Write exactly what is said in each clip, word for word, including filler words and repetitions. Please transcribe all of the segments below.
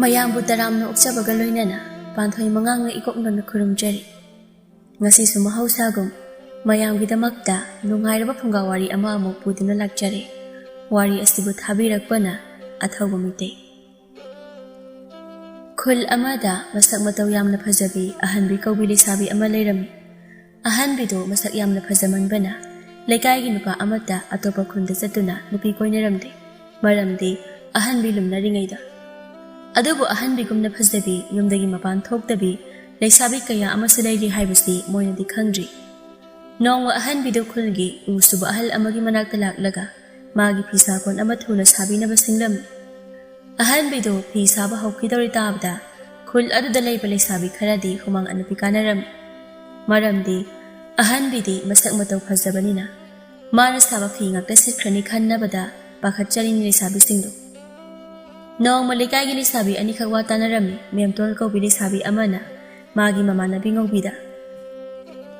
ꯃꯌꯥꯝꯕꯨ ꯇꯔꯥꯝꯅ ꯑꯣꯛꯆꯕꯒ ꯂꯣꯏꯅꯅ ꯄꯥꯟꯊꯣꯏ ꯃꯉꯥꯡꯅ ꯏꯀꯣꯛ ꯅꯣꯟꯅ ꯈꯨꯔꯨꯝꯖꯔꯤ꯫ ꯉꯁꯤꯁꯨ ꯃꯍꯧꯁꯥꯒꯨꯝ ꯃꯌꯥꯝꯒꯤꯗꯃꯛꯇ ꯅꯨꯡꯉꯥꯏꯔꯕ ꯐꯨꯡꯒꯥ ꯋꯥꯔꯤ ꯑꯃ ꯑꯃꯨꯛ ꯄꯨꯗꯨꯅ ꯂꯥꯛꯆꯔꯦ꯫ ꯋꯥꯔꯤ ꯑꯁꯤꯕꯨ ꯊꯥꯕꯤꯔꯛꯄꯅ ꯑꯊꯧꯕ ꯃꯩꯇꯩ꯫ ꯈꯨꯜ ꯑꯃꯗ ꯃꯁꯛ ꯃꯇꯧ ꯌꯥꯝꯅ ꯐꯖꯕꯤ ꯑꯍꯟꯕꯤ ꯀꯧꯕꯤ ꯂꯩꯁꯥꯕꯤ ꯑꯃ ꯂꯩꯔꯝꯃꯤ꯫ ꯑꯍꯟꯕꯤꯗꯨ ꯃꯁꯛ ꯌꯥꯝꯅ ꯐꯖꯃꯟꯕꯅ ꯂꯩꯀꯥꯏꯒꯤ ꯅꯨꯄꯥ ꯑꯃꯠꯇ ꯑꯇꯣꯞꯄ ꯈꯨꯟꯗ ꯆꯠꯇꯨꯅ ꯅꯨꯄꯤ ꯀꯣꯏꯅꯔꯝꯗꯦ꯫ ꯃꯔꯝꯗꯤ ꯑꯍꯟꯕꯤ ꯂꯨꯝꯅꯔꯤꯉꯩꯗ꯫ ꯑꯗꯨꯕꯨ ꯑꯍꯟꯕꯤꯒꯨꯝꯅ ꯐꯖꯕꯤ, ꯌꯨꯝꯗꯒꯤ ꯃꯄꯥꯟ ꯊꯣꯛꯇꯕꯤ ꯂꯩꯁꯥꯕꯤ ꯀꯌꯥ ꯑꯃꯁꯨ ꯂꯩꯔꯤ ꯍꯥꯏꯕꯁꯤ ꯃꯣꯏꯅꯗꯤ ꯈꯪꯗ꯭ꯔꯤ꯫ ꯅꯣꯡꯃ ꯑꯍꯟꯕꯤꯗꯨ ꯈꯨꯜꯒꯤ ꯎ ꯁꯨꯕ ꯑꯍꯜ ꯑꯃꯒꯤ ꯃꯅꯥꯛꯇ ꯂꯥꯛꯂꯒ ꯃꯥꯒꯤ ꯐꯤ ꯁꯥꯀꯣꯟ ꯑꯃ ꯊꯨꯅ ꯁꯥꯕꯤꯅꯕ ꯁꯤꯡꯂꯝꯃꯤ꯫ ꯑꯍꯟꯕꯤꯗꯨ ꯐꯤ ꯁꯥꯕ ꯍꯧꯈꯤꯗꯧꯔꯤ ꯇꯥꯕꯗ ꯈꯨꯜ ꯑꯗꯨꯗ ꯂꯩꯕ ꯂꯩꯁꯥꯕꯤ ꯈꯔꯗꯤ ꯍꯨꯃꯥꯡ ꯑꯅꯞꯄꯤ ꯀꯥꯅꯔꯝꯃꯤ꯫ ꯃꯔꯝꯗꯤ ꯑꯍꯟꯕꯤꯗꯤ ꯃꯁꯛ ꯃꯇꯧ ꯐꯖꯕꯅꯤꯅ ꯃꯥꯅ ꯁꯥꯕ ꯐꯤ ꯉꯥꯛꯇ ꯁꯤꯠꯈ꯭ꯔꯅꯤ ꯈꯟꯅꯕꯗ ꯄꯥꯈꯠꯆꯔꯤꯅꯤ ꯂꯩꯁꯥꯕꯤꯁꯤꯡꯗꯨ꯫ ꯅꯣꯡꯃ ꯂꯩꯀꯥꯏꯒꯤ ꯂꯩꯁꯥꯕꯤ ꯑꯅꯤꯈꯛ ꯋꯥ ꯇꯥꯅꯔꯝꯃꯤ꯫ ꯃꯦꯝꯇꯣꯟ ꯀꯧꯕꯤ ꯂꯩꯁꯥꯕꯤ ꯑꯃꯅ ꯃꯥꯒꯤ ꯃꯃꯥꯟꯅꯕꯤ ꯉꯧꯕꯤꯗ,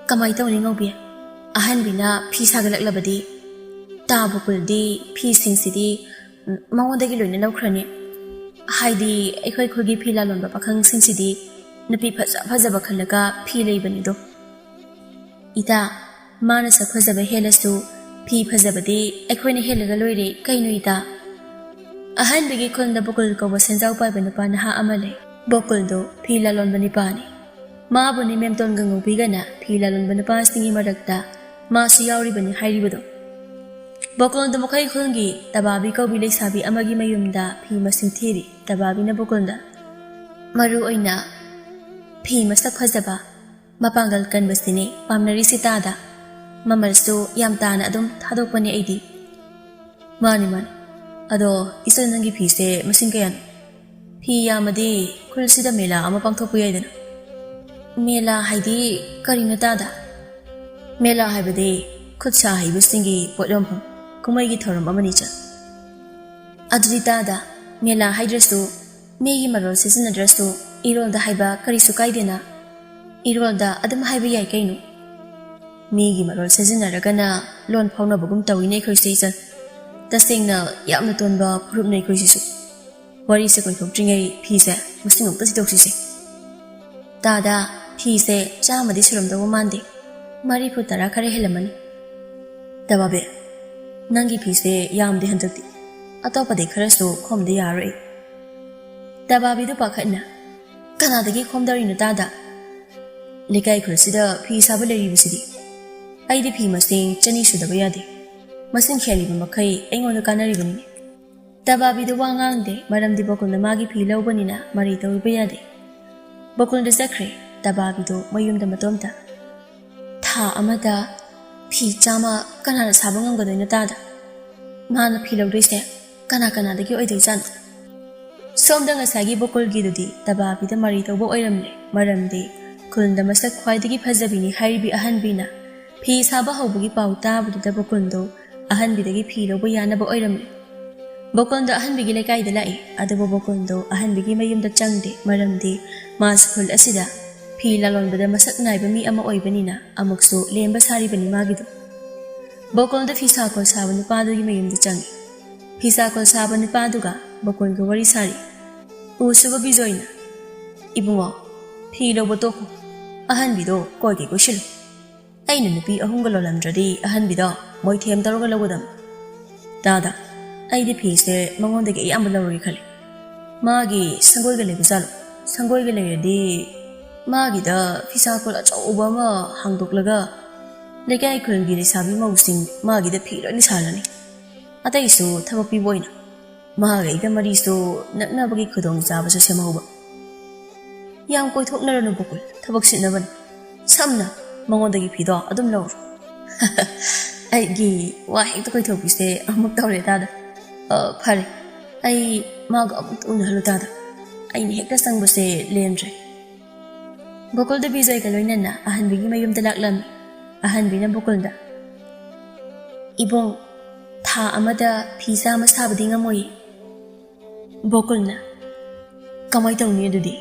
"ꯀꯃꯥꯏ ꯇꯧꯅꯤ ꯉꯧꯕꯤ? ꯑꯍꯟꯕꯤꯅ ꯐꯤ ꯁꯥꯒꯠꯂꯛꯂꯕꯗꯤ ꯇꯥꯕ ꯀꯨꯜꯗꯤ ꯐꯤꯁꯤꯡꯁꯤꯗꯤ ꯃꯉꯣꯟꯗꯒꯤ ꯂꯣꯏꯅ ꯂꯧꯈ꯭ꯔꯅꯤ꯫ ꯍꯥꯏꯗꯤ ꯑꯩꯈꯣꯏ ꯈꯨꯜꯒꯤ ꯐꯤ ꯂꯥꯂꯣꯟꯕ ꯄꯥꯈꯪꯁꯤꯡꯁꯤꯗꯤ ꯅꯨꯄꯤ ꯐꯖ ꯐꯖꯕ ꯈꯜꯂꯒ ꯐꯤ ꯂꯩꯕꯅꯤꯗꯣ꯫" "ꯏꯇꯥ, ꯃꯥꯅ ꯁꯛ ꯐꯖꯕ ꯍꯦꯜꯂꯁꯨ ꯐꯤ ꯐꯖꯕꯗꯤ ꯑꯩꯈꯣꯏꯅ ꯍꯦꯜꯂꯒ ꯂꯣꯏꯔꯦ ꯀꯩꯅꯣ ꯏꯇꯥ?" ꯑꯍꯟꯕꯤꯒꯤ ꯈꯨꯜꯗ ꯕꯨꯀꯨꯜ ꯀꯧꯕ ꯁꯦꯟꯖꯥꯎ ꯄꯥꯏꯕ ꯅꯨꯄꯥ ꯅꯍꯥ ꯑꯃ ꯂꯩ꯫ ꯕꯨꯀꯨꯜꯗꯣ ꯐꯤ ꯂꯥꯂꯣꯟꯕ ꯅꯨꯄꯥꯅꯤ꯫ ꯃꯥꯕꯨꯅꯤ ꯃꯦꯝꯇꯣꯟꯒ ꯉꯧꯕꯤꯒꯅ ꯐꯤ ꯂꯥꯂꯣꯟꯕ ꯅꯨꯄꯥꯁꯤꯡꯒꯤ ꯃꯔꯛꯇ ꯃꯥꯁꯨ ꯌꯥꯎꯔꯤꯕꯅꯤ ꯍꯥꯏꯔꯤꯕꯗꯣ꯫ ꯕꯣꯀꯣꯟꯗꯣ ꯃꯈꯣꯏ ꯈꯨꯜꯒꯤ ꯇꯕꯥꯕꯤ ꯀꯧꯕꯤ ꯂꯩꯁꯥꯕꯤ ꯑꯃꯒꯤ ꯃꯌꯨꯝꯗ ꯐꯤ ꯃꯁꯤꯡ ꯊꯤꯔꯤ꯫ ꯇꯕꯥꯕꯤꯅ ꯕꯣꯀꯣꯟꯗ, "ꯃꯔꯨ ꯑꯣꯏꯅ ꯐꯤ ꯃꯁꯛ ꯐꯖꯕ, ꯃꯄꯥꯡꯒꯜ ꯀꯟꯕꯁꯤꯅꯦ ꯄꯥꯝꯅꯔꯤꯁꯤ ꯇꯥꯗ꯫ ꯃꯃꯜꯁꯨ ꯌꯥꯝ ꯇꯥꯅ ꯑꯗꯨꯝ ꯊꯥꯗꯣꯛꯄꯅꯦ ꯑꯩꯗꯤ꯫" "ꯃꯥꯅꯤ, ꯃꯥꯅꯤ꯫ ꯑꯗꯣ ꯏꯆꯟ, ꯅꯪꯒꯤ ꯐꯤꯁꯦ ꯃꯁꯤꯡ ꯀꯌꯥꯅꯣ?" "ꯐꯤ ꯌꯥꯝꯃꯗꯤ ꯈꯨꯜꯁꯤꯗ ꯃꯦꯂꯥ ꯑꯃ ꯄꯥꯡꯊꯣꯛꯄ ꯌꯥꯏꯗꯅ꯫" "ꯃꯦꯂꯥ ꯍꯥꯏꯗꯤ ꯀꯔꯤꯅꯣ ꯇꯥꯗ?" "ꯃꯦꯂꯥ ꯍꯥꯏꯕꯗꯤ ꯈꯨꯠ ꯁꯥ ꯍꯩꯕꯁꯤꯡꯒꯤ ꯄꯣꯠ ꯌꯣꯟꯐꯝ, ꯀꯨꯝꯍꯩꯒꯤ ꯊꯧꯔꯝ ꯑꯃꯅꯤ ꯏꯆꯟ꯫" "ꯑꯗꯨꯗꯤ ꯇꯥꯗ, ꯃꯦꯂꯥ ꯍꯥꯏꯗ꯭ꯔꯁꯨ, ꯃꯤꯒꯤ ꯃꯔꯣꯜ ꯁꯤꯖꯤꯟꯅꯗ꯭ꯔꯁꯨ ꯏꯔꯣꯜꯗ ꯍꯥꯏꯕ ꯀꯔꯤꯁꯨ ꯀꯥꯏꯗꯦꯅ꯫ ꯏꯔꯣꯜꯗ ꯑꯗꯨꯝ ꯍꯥꯏꯕ ꯌꯥꯏ ꯀꯩꯅꯣ꯫" "ꯃꯤꯒꯤ ꯃꯔꯣꯜ ꯁꯤꯖꯤꯟꯅꯔꯒꯅ ꯂꯣꯟ ꯐꯥꯎꯅꯕꯒꯨꯝ ꯇꯧꯏꯅꯦ ꯑꯩꯈꯣꯏꯁꯦ ꯏꯆꯟ꯫ ꯇꯁꯦꯡꯅ ꯌꯥꯝꯅ ꯇꯣꯟꯕ ꯐꯨꯔꯨꯞꯅꯦ ꯑꯩꯈꯣꯏꯁꯤꯁꯨ꯫" ꯋꯥꯔꯤꯁꯦ ꯀꯣꯏꯊꯣꯛꯇ꯭ꯔꯤꯉꯩ ꯐꯤꯁꯦ ꯃꯁꯤꯡ ꯑꯃꯨꯛꯇ ꯊꯤꯗꯣꯛꯁꯤꯁꯦ꯫ ꯇꯥꯗ, ꯐꯤꯁꯦ ꯆꯥꯝꯃꯗꯤ ꯁꯨꯔꯝꯗꯧꯕ ꯃꯥꯟꯗꯦ, ꯃꯔꯤꯐꯨ ꯇꯔꯥ ꯈꯔ ꯍꯦꯜꯂꯝꯃꯅꯤ꯫ ꯇꯕꯥꯕꯤ, ꯅꯪꯒꯤ ꯐꯤꯁꯦ ꯌꯥꯝꯗꯦ ꯍꯟꯗꯛꯇꯤ, ꯑꯇꯣꯞꯄꯗꯩ ꯈꯔꯁꯨ ꯈꯣꯝꯗ ꯌꯥꯔꯣꯏ꯫ ꯇꯕꯥꯕꯤꯗꯨ ꯄꯥꯈꯠꯅ, "ꯀꯅꯥꯗꯒꯤ ꯈꯣꯝꯗꯧꯔꯤꯅꯣ ꯇꯥꯗ? ꯂꯩꯀꯥꯏ ꯈꯨꯜꯁꯤꯗ ꯐꯤ ꯁꯥꯕ ꯂꯩꯔꯤꯕꯁꯤꯗꯤ꯫ ꯑꯩꯗꯤ ꯐꯤ ꯃꯁꯤꯡ ꯆꯅꯤ ꯁꯨꯗꯕ ꯌꯥꯗꯦ꯫ ꯃꯁꯤꯡ ꯍꯦꯜꯂꯤꯕ ꯃꯈꯩ ꯑꯩꯉꯣꯟꯗ ꯀꯥꯟꯅꯔꯤꯕꯅꯤꯅꯦ꯫" ꯇꯕꯥꯕꯤꯗꯨ ꯋꯥ ꯉꯥꯡꯗꯦ, ꯃꯔꯝꯗꯤ ꯕꯣꯀꯨꯜꯅ ꯃꯥꯒꯤ ꯐꯤ ꯂꯧꯕꯅꯤꯅ ꯃꯔꯩ ꯇꯧꯔꯨꯕ ꯌꯥꯗꯦ꯫ ꯕꯣꯀꯨꯜꯗꯨ ꯆꯠꯈ꯭ꯔꯦ, ꯇꯕꯥꯕꯤꯗꯨ ꯃꯌꯨꯝꯗ ꯃꯇꯣꯝꯇ꯫ ꯊꯥ ꯑꯃꯗ ꯐꯤ ꯆꯥꯝꯃ ꯀꯅꯥꯅ ꯁꯥꯕ ꯉꯝꯒꯗꯣꯏꯅꯣ ꯇꯥꯗ? ꯃꯥꯅ ꯐꯤ ꯂꯧꯗꯣꯏꯁꯦ ꯀꯅꯥ ꯀꯅꯥꯗꯒꯤ ꯑꯣꯏꯗꯣꯏꯖꯥꯠꯅꯣ? ꯁꯣꯝꯗ ꯉꯁꯥꯏꯒꯤ ꯕꯣꯀꯨꯜꯒꯤꯗꯨꯗꯤ ꯇꯕꯥꯕꯤꯗ ꯃꯔꯩ ꯇꯧꯕ ꯑꯣꯏꯔꯝꯂꯦ, ꯃꯔꯝꯗꯤ ꯈꯨꯜꯗ ꯃꯁꯛ ꯈ꯭ꯋꯥꯏꯗꯒꯤ ꯐꯖꯕꯤꯅꯤ ꯍꯥꯏꯔꯤꯕꯤ ꯑꯍꯟꯕꯤꯅ ꯐꯤ ꯁꯥꯕ ꯍꯧꯕꯒꯤ ꯄꯥꯎ ꯇꯥꯕꯗꯨꯗ ꯕꯣꯀꯨꯜꯗꯣ ꯑꯍꯟꯕꯤꯗꯒꯤ ꯐꯤ ꯂꯧꯕ ꯌꯥꯅꯕ ꯑꯣꯏꯔꯝꯂꯦ꯫ ꯕꯣꯀꯨꯜꯗꯣ ꯑꯍꯟꯕꯤꯒꯤ ꯂꯩꯀꯥꯏꯗ ꯂꯥꯛꯏ, ꯑꯗꯨꯕꯨ ꯕꯣꯀꯨꯜꯗꯣ ꯑꯍꯟꯕꯤꯒꯤ ꯃꯌꯨꯝꯗ ꯆꯪꯗꯦ, ꯃꯔꯝꯗꯤ ꯃꯥꯁꯨ ꯈꯨꯜ ꯑꯁꯤꯗ ꯐꯤ ꯂꯂꯣꯟꯕꯗ ꯃꯁꯛ ꯅꯥꯏꯕ ꯃꯤ ꯑꯃ ꯑꯣꯏꯕꯅꯤꯅ ꯑꯃꯨꯛꯁꯨ ꯂꯦꯝꯕ ꯁꯥꯔꯤꯕꯅꯤ ꯃꯥꯒꯤꯗꯣ꯫ ꯕꯣꯀꯨꯜꯗꯣ ꯐꯤꯁꯥ ꯀꯣꯜ ꯁꯥꯕ ꯅꯨꯄꯥꯗꯨꯒꯤ ꯃꯌꯨꯝꯗ ꯆꯪꯉꯤ꯫ ꯐꯤꯁꯥ ꯀꯣꯜ ꯁꯥꯕ ꯅꯨꯄꯥꯗꯨꯒ ꯕꯣꯀꯨꯜꯒ ꯋꯥꯔꯤ ꯁꯥꯔꯤ꯫ ꯎꯁꯨꯕ ꯕꯤꯖꯣꯏꯅ, "ꯏꯕꯨꯡꯉꯣ, ꯐꯤ ꯂꯧꯕ ꯇꯣꯛꯈꯣ, ꯑꯍꯟꯕꯤꯗꯣ ꯀꯣꯏꯒꯦ ꯀꯣꯏꯁꯤꯜꯂꯨ꯫ ꯑꯩꯅ ꯅꯨꯄꯤ ꯑꯍꯨꯝꯒ ꯂꯣꯜꯂꯝꯗ꯭ꯔꯗꯤ ꯑꯍꯟꯕꯤꯗꯣ ꯃꯣꯏꯊꯦꯝ ꯇꯧꯔꯒ ꯂꯧꯒꯗꯕꯅꯤ꯫ ꯇꯥꯗ, ꯑꯩꯗꯤ ꯐꯤꯁꯦ ꯃꯉꯣꯟꯗꯒꯤ ꯑꯌꯥꯝꯕ ꯂꯧꯔꯒꯦ ꯈꯜꯂꯤ꯫ ꯃꯥꯒꯤ ꯁꯪꯒꯣꯏꯒ ꯂꯩꯕ ꯖꯥꯠꯂꯣ? ꯁꯪꯒꯣꯏꯒ ꯂꯩꯔꯗꯤ ꯃꯥꯒꯤꯗ ꯐꯤꯁꯥ ꯀꯣꯜ ꯑꯆꯧꯕ ꯑꯃ ꯍꯥꯡꯗꯣꯛꯂꯒ ꯂꯩꯀꯥꯏ ꯈꯨꯜꯒꯤ ꯂꯩꯁꯥꯕꯤ ꯃꯧꯁꯤꯡ ꯃꯥꯒꯤꯗ ꯐꯤ ꯂꯣꯏꯅ ꯁꯥꯍꯜꯂꯅꯤ꯫ ꯑꯇꯩꯁꯨ ꯊꯕꯛ ꯄꯤꯕ ꯑꯣꯏꯅ ꯃꯥꯒ ꯑꯩꯒ ꯃꯔꯤꯁꯨ ꯅꯛꯅꯕꯒꯤ ꯈꯨꯗꯣꯡꯆꯥꯕꯁꯨ ꯁꯦꯝꯍꯧꯕ꯫ ꯌꯥꯝ ꯀꯣꯏꯊꯣꯛꯅꯔꯅꯨ ꯕꯣꯀꯨꯜ, ꯊꯕꯛ ꯁꯤꯠꯅꯕꯅꯤ꯫ ꯁꯝꯅ ꯃꯉꯣꯟꯗꯒꯤ ꯐꯤꯗꯣ ꯑꯗꯨꯝ ꯂꯧꯔꯣ꯫" ꯑꯩꯒꯤ ꯋꯥ ꯍꯦꯛꯇ ꯀꯣꯏꯊꯣꯛꯄꯤꯁꯦ ꯑꯃꯨꯛ ꯇꯧꯔꯦ ꯇꯥꯗ꯫ "ꯑ, ꯐꯔꯦ, ꯑꯩ ꯃꯥꯒ ꯑꯃꯨꯛꯇ ꯎꯅꯍꯜꯂꯨ ꯇꯥꯗ꯫ ꯑꯩꯅ ꯍꯦꯛꯇ ꯆꯪꯕꯁꯦ ꯂꯦꯝꯗ꯭ꯔꯦ꯫" ꯕꯣꯀꯨꯜꯗ ꯕꯤꯖꯣꯏꯒ ꯂꯣꯏꯅꯅ ꯑꯍꯟꯕꯤꯒꯤ ꯃꯌꯨꯝꯗ ꯂꯥꯛꯂꯝꯃꯤ꯫ ꯑꯍꯟꯕꯤꯅ ꯕꯣꯀꯨꯜꯗ, "ꯏꯕꯨꯡ, ꯊꯥ ꯑꯃꯗ ꯐꯤ ꯆꯥꯝꯃ ꯁꯥꯕꯗꯤ ꯉꯝꯃꯣꯏꯌꯦ꯫" ꯕꯣꯀꯨꯜꯅ, "ꯀꯃꯥꯏ ꯇꯧꯅꯤ ꯑꯗꯨꯗꯤ?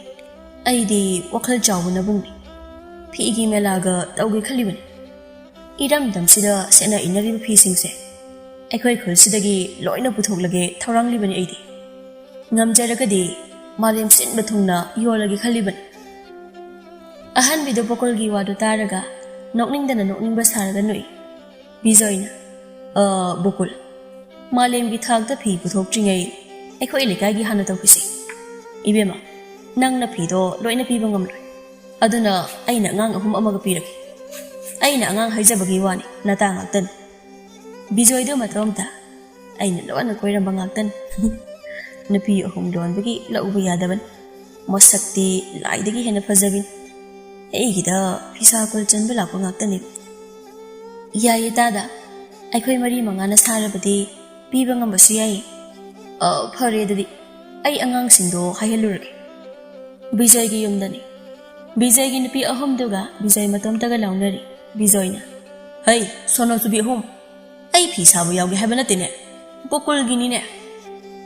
ꯑꯩꯗꯤ ꯋꯥꯈꯜ ꯆꯥꯎꯕ ꯅꯕꯨꯡꯅꯤ꯫ ꯐꯤꯒꯤ ꯃꯦꯂꯥꯒ ꯇꯧꯒꯦ ꯈꯜꯂꯤꯕꯅꯤ꯫ ꯏꯔꯝꯗꯝꯁꯤꯗ ꯁꯦꯠꯅ ꯏꯅꯔꯤꯕ ꯐꯤꯁꯤꯡꯁꯦ ꯑꯩꯈꯣꯏ ꯈꯨꯜꯁꯤꯗꯒꯤ ꯂꯣꯏꯅ ꯄꯨꯊꯣꯛꯂꯒꯦ ꯊꯧꯔꯥꯡꯂꯤꯕꯅꯤ ꯑꯩꯗꯤ꯫" ꯉꯝꯖꯔꯒꯗꯤ ꯃꯥꯂꯦꯝ ꯁꯤꯟꯕ ꯊꯨꯡꯅ ꯌꯣꯜꯂꯒꯦ ꯈꯜꯂꯤꯕꯅꯤ꯫ ꯑꯍꯟꯕꯤꯗꯣ ꯕꯣꯀꯨꯜꯒꯤ ꯋꯥꯗꯨ ꯇꯥꯔꯒ ꯅꯣꯛꯅꯤꯡꯗꯅ ꯅꯣꯛꯅꯤꯡꯕ ꯁꯥꯔꯒ ꯅꯣꯛꯏ꯫ ꯕꯤꯖꯣꯏꯅ, "ꯑ, ꯕꯣꯀꯨꯜ, ꯃꯥꯂꯦꯝꯒꯤ ꯊꯥꯛꯇ ꯐꯤ ꯄꯨꯊꯣꯛꯇ꯭ꯔꯤꯉꯩ ꯑꯩꯈꯣꯏ ꯂꯩꯀꯥꯏꯒꯤ ꯍꯥꯟꯅ ꯇꯧꯈꯤꯁꯤ꯫ ꯏꯕꯦꯝꯃ, ꯅꯪꯅ ꯐꯤꯗꯣ ꯂꯣꯏꯅ ꯄꯤꯕ ꯉꯝꯂꯣꯏ꯫ ꯑꯗꯨꯅ ꯑꯩꯅ ꯑꯉꯥꯡ ꯑꯍꯨꯝ ꯑꯃꯒ ꯄꯤꯔꯒꯦ꯫ ꯑꯩꯅ ꯑꯉꯥꯡ ꯍꯥꯏꯖꯕꯒꯤ ꯋꯥꯅꯤ, ꯅꯇꯥ ꯉꯥꯛꯇꯅꯤ꯫ ꯕꯤꯖꯣꯏꯗꯨ ꯃꯇꯣꯝꯇ ꯑꯩꯅ ꯂꯣꯟꯅ ꯀꯣꯏꯔꯝꯕ ꯉꯥꯛꯇꯅꯤ꯫ ꯅꯨꯄꯤ ꯑꯍꯨꯝ ꯂꯣꯟꯕꯒꯤ ꯂꯧꯕ ꯌꯥꯗꯕꯅꯤ꯫ ꯃꯁꯛꯇꯤ ꯂꯥꯏꯗꯒꯤ ꯍꯦꯟꯅ ꯐꯖꯕꯤꯅꯤ꯫ ꯑꯩꯒꯤꯗ ꯐꯤꯁꯥ ꯀꯣꯜ ꯆꯟꯕ ꯂꯥꯛꯄ ꯉꯥꯛꯇꯅꯤ꯫" "ꯌꯥꯏꯌꯦ ꯇꯥꯗ, ꯑꯩꯈꯣꯏ ꯃꯔꯤ ꯃꯉꯥꯅ ꯁꯥꯔꯕꯗꯤ ꯄꯤꯕ ꯉꯝꯕꯁꯨ ꯌꯥꯏꯌꯦ꯫" "ꯑ, ꯐꯔꯦ ꯑꯗꯨꯗꯤ, ꯑꯩ ꯑꯉꯥꯡꯁꯤꯡꯗꯣ ꯍꯥꯏꯍꯜꯂꯨꯔꯒꯦ꯫" ꯕꯤꯖꯣꯏꯒꯤ ꯌꯨꯝꯗꯅꯤ꯫ ꯕꯤꯖꯣꯏꯒꯤ ꯅꯨꯄꯤ ꯑꯍꯨꯝꯗꯨꯒ ꯕꯤꯖꯣꯏ ꯃꯇꯣꯝꯇꯒ ꯂꯥꯎꯅꯔꯤ꯫ ꯕꯤꯖꯣꯏꯅ, "ꯍꯩ, ꯁꯣꯅꯣꯆꯨꯕꯤ ꯑꯍꯨꯝ, ꯑꯩ ꯐꯤ ꯁꯥꯕ ꯌꯥꯎꯒꯦ ꯍꯥꯏꯕ ꯅꯠꯇꯦꯅꯦ, ꯒꯣꯀꯨꯜꯒꯤꯅꯤꯅꯦ꯫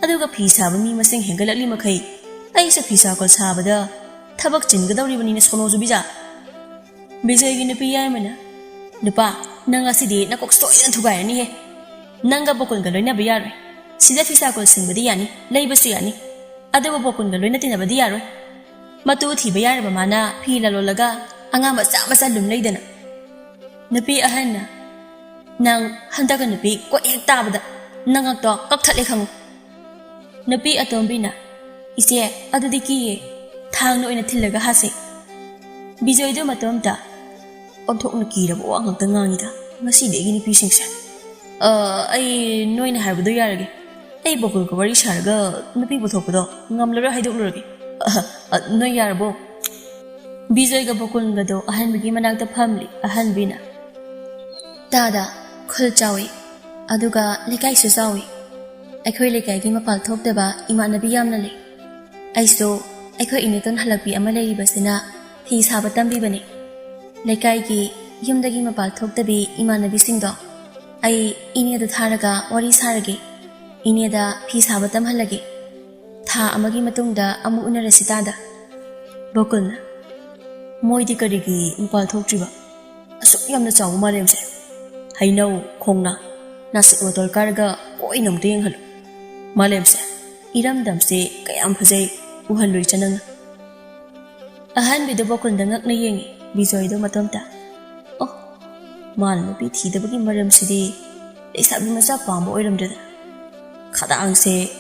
ꯑꯗꯨꯒ ꯐꯤ ꯁꯥꯕ ꯃꯤ ꯃꯁꯤꯡ ꯍꯦꯟꯒꯠꯂꯛꯂꯤ ꯃꯈꯩ ꯑꯩꯁꯨ ꯐꯤꯁꯥ ꯀꯣꯜ ꯁꯥꯕꯗ ꯊꯕꯛ ꯆꯤꯟꯒꯗꯧꯔꯤꯕꯅꯤꯅꯦ, ꯁꯣꯅꯣꯆꯨꯕꯤꯖꯥ꯫" ꯕꯤꯖꯣꯏꯒꯤ ꯅꯨꯄꯤ ꯌꯥꯏꯃꯅ, "ꯅꯨꯄꯥ, ꯅꯪ ꯉꯁꯤꯗꯤ ꯅꯀꯣꯛ ꯁꯣꯏꯗꯅ ꯊꯨꯒꯥꯏꯔꯅꯤꯍꯦ꯫ ꯅꯪꯒ ꯕꯣꯀꯨꯜꯒ ꯂꯣꯏꯅꯕ ꯌꯥꯔꯣꯏ꯫ ꯁꯤꯗ ꯐꯤꯁꯥ ꯀꯣꯜ ꯁꯤꯡꯕꯗꯤ ꯌꯥꯅꯤ, ꯂꯩꯕꯁꯨ ꯌꯥꯅꯤ, ꯑꯗꯨꯕꯨ ꯕꯣꯀꯨꯜꯒ ꯂꯣꯏꯅ ꯇꯤꯟꯅꯕꯗꯤ ꯌꯥꯔꯣꯏ꯫ ꯃꯇꯨ ꯊꯤꯕ ꯌꯥꯔꯕ ꯃꯥꯅ ꯐꯤ ꯂꯂꯣꯜꯂꯒ ꯑꯉꯥꯡ ꯃꯆꯥ ꯃꯆꯥ ꯂꯨꯝ ꯂꯩꯗꯅ꯫" ꯅꯨꯄꯤ ꯑꯍꯟꯅ, "ꯅꯪ ꯍꯟꯗꯛꯀ ꯅꯨꯄꯤ ꯀꯣꯛ ꯍꯦꯛ ꯇꯥꯕꯗ ꯅꯉꯛꯇꯣ ꯀꯛꯊꯠꯂꯦ ꯈꯪꯉꯨ꯫" ꯅꯨꯄꯤ ꯑꯇꯣꯝꯕꯤꯅ, "ꯏꯆꯦ, ꯑꯗꯨꯗꯤ ꯀꯤꯌꯦ, ꯊꯥꯡꯅ ꯑꯣꯏꯅ ꯊꯤꯜꯂꯒ ꯍꯥꯠꯁꯦ꯫" ꯕꯤꯖꯣꯏꯗꯨ ꯃꯇꯣꯝꯇ, "ꯑꯣꯟꯊꯣꯛꯅ ꯀꯤꯔꯕ ꯋꯥ ꯉꯥꯛꯇ ꯉꯥꯡꯉꯤꯗ ꯉꯁꯤꯗꯤ ꯑꯩꯒꯤ ꯅꯨꯄꯤꯁꯤꯡꯁꯦ꯫ ꯑ, ꯑꯩ ꯅꯣꯏꯅ ꯍꯥꯏꯕꯗꯣ ꯌꯥꯔꯒꯦ꯫ ꯑꯩ ꯕꯣꯀꯨꯜꯒ ꯋꯥꯔꯤ ꯁꯥꯔꯒ ꯅꯨꯄꯤ ꯄꯨꯊꯣꯛꯄꯗꯣ ꯉꯝꯂꯔꯣꯏ ꯍꯥꯏꯗꯣꯛꯂꯨꯔꯒꯦ꯫ ꯑ, ꯑ, ꯅꯣꯏ ꯌꯥꯔꯕꯣ?" ꯕꯤꯖꯣꯏꯒ ꯕꯣꯀꯨꯜꯒꯗꯣ ꯑꯍꯟꯕꯤꯒꯤ ꯃꯅꯥꯛꯇ ꯐꯝꯂꯤ꯫ ꯑꯍꯟꯕꯤꯅ, "ꯇꯥꯗ, ꯈꯨꯜ ꯆꯥꯎꯏ, ꯑꯗꯨꯒ ꯂꯩꯀꯥꯏꯁꯨ ꯆꯥꯎꯏ꯫ ꯑꯩꯈꯣꯏ ꯂꯩꯀꯥꯏꯒꯤ ꯃꯄꯥꯜ ꯊꯣꯛꯇꯕ ꯏꯃꯥꯟꯅꯕꯤ ꯌꯥꯝꯅ ꯂꯩ꯫ ꯑꯩꯁꯨ ꯑꯩꯈꯣꯏ ꯏꯅꯦꯇꯣꯟ ꯍꯜꯂꯛꯄꯤ ꯑꯃ ꯂꯩꯔꯤꯕꯁꯤꯅ ꯐꯤ ꯁꯥꯕ ꯇꯝꯕꯤꯕꯅꯤ꯫ ꯂꯩꯀꯥꯏꯒꯤ ꯌꯨꯝꯗꯒꯤ ꯃꯄꯥꯜ ꯊꯣꯛꯇꯕꯤ ꯏꯃꯥꯟꯅꯕꯤꯁꯤꯡꯗꯣ ꯑꯩ ꯏꯅꯦꯗ ꯊꯥꯔꯒ ꯋꯥꯔꯤ ꯁꯥꯔꯒꯦ꯫ ꯏꯅꯦꯗ ꯐꯤ ꯁꯥꯕ ꯇꯝꯍꯜꯂꯒꯦ꯫ ꯊꯥ ꯑꯃꯒꯤ ꯃꯇꯨꯡꯗ ꯑꯃꯨꯛ ꯎꯅꯔꯁꯤ ꯇꯥꯗ꯫" ꯕꯣꯀꯨꯜꯅ, "ꯃꯣꯏꯗꯤ ꯀꯔꯤꯒꯤ ꯃꯄꯥꯜ ꯊꯣꯛꯇ꯭ꯔꯤꯕ? ꯑꯁꯨꯛ ꯌꯥꯝꯅ ꯆꯥꯎꯕ ꯃꯥꯂꯦꯝꯁꯦ꯫ ꯍꯩꯅꯧ, ꯈꯣꯡꯅꯥ, ꯅꯥꯁꯤꯛ ꯃꯇꯣꯜ ꯀꯥꯔꯒ ꯀꯣꯏꯅ ꯑꯃꯨꯛꯇ ꯌꯦꯡꯍꯜꯂꯨ꯫ ꯃꯥꯂꯦꯝꯁꯦ, ꯏꯔꯝꯗꯝꯁꯦ ꯀꯌꯥꯝ ꯐꯖꯩ, ꯎꯍꯜꯂꯨꯏ ꯆꯅꯪꯅ꯫ ꯑꯍꯟꯕꯤꯗꯣ ꯕꯀꯨꯜꯗ ꯉꯛꯅ ꯌꯦꯡꯉꯤ, ꯕꯤꯖꯣꯏꯗꯣ ꯃꯇꯣꯝꯇ꯫ ꯑꯣ, ꯃꯥꯅ ꯅꯨꯄꯤ ꯊꯤꯗꯕꯒꯤ ꯃꯔꯝꯁꯤꯗꯤ ꯂꯩꯁꯥꯕꯤ ꯃꯆꯥ ꯄꯥꯝꯕ ꯑꯣꯏꯔꯝꯗ꯭ꯔꯦꯗꯅ꯫ ꯈꯗꯥꯡꯁꯦ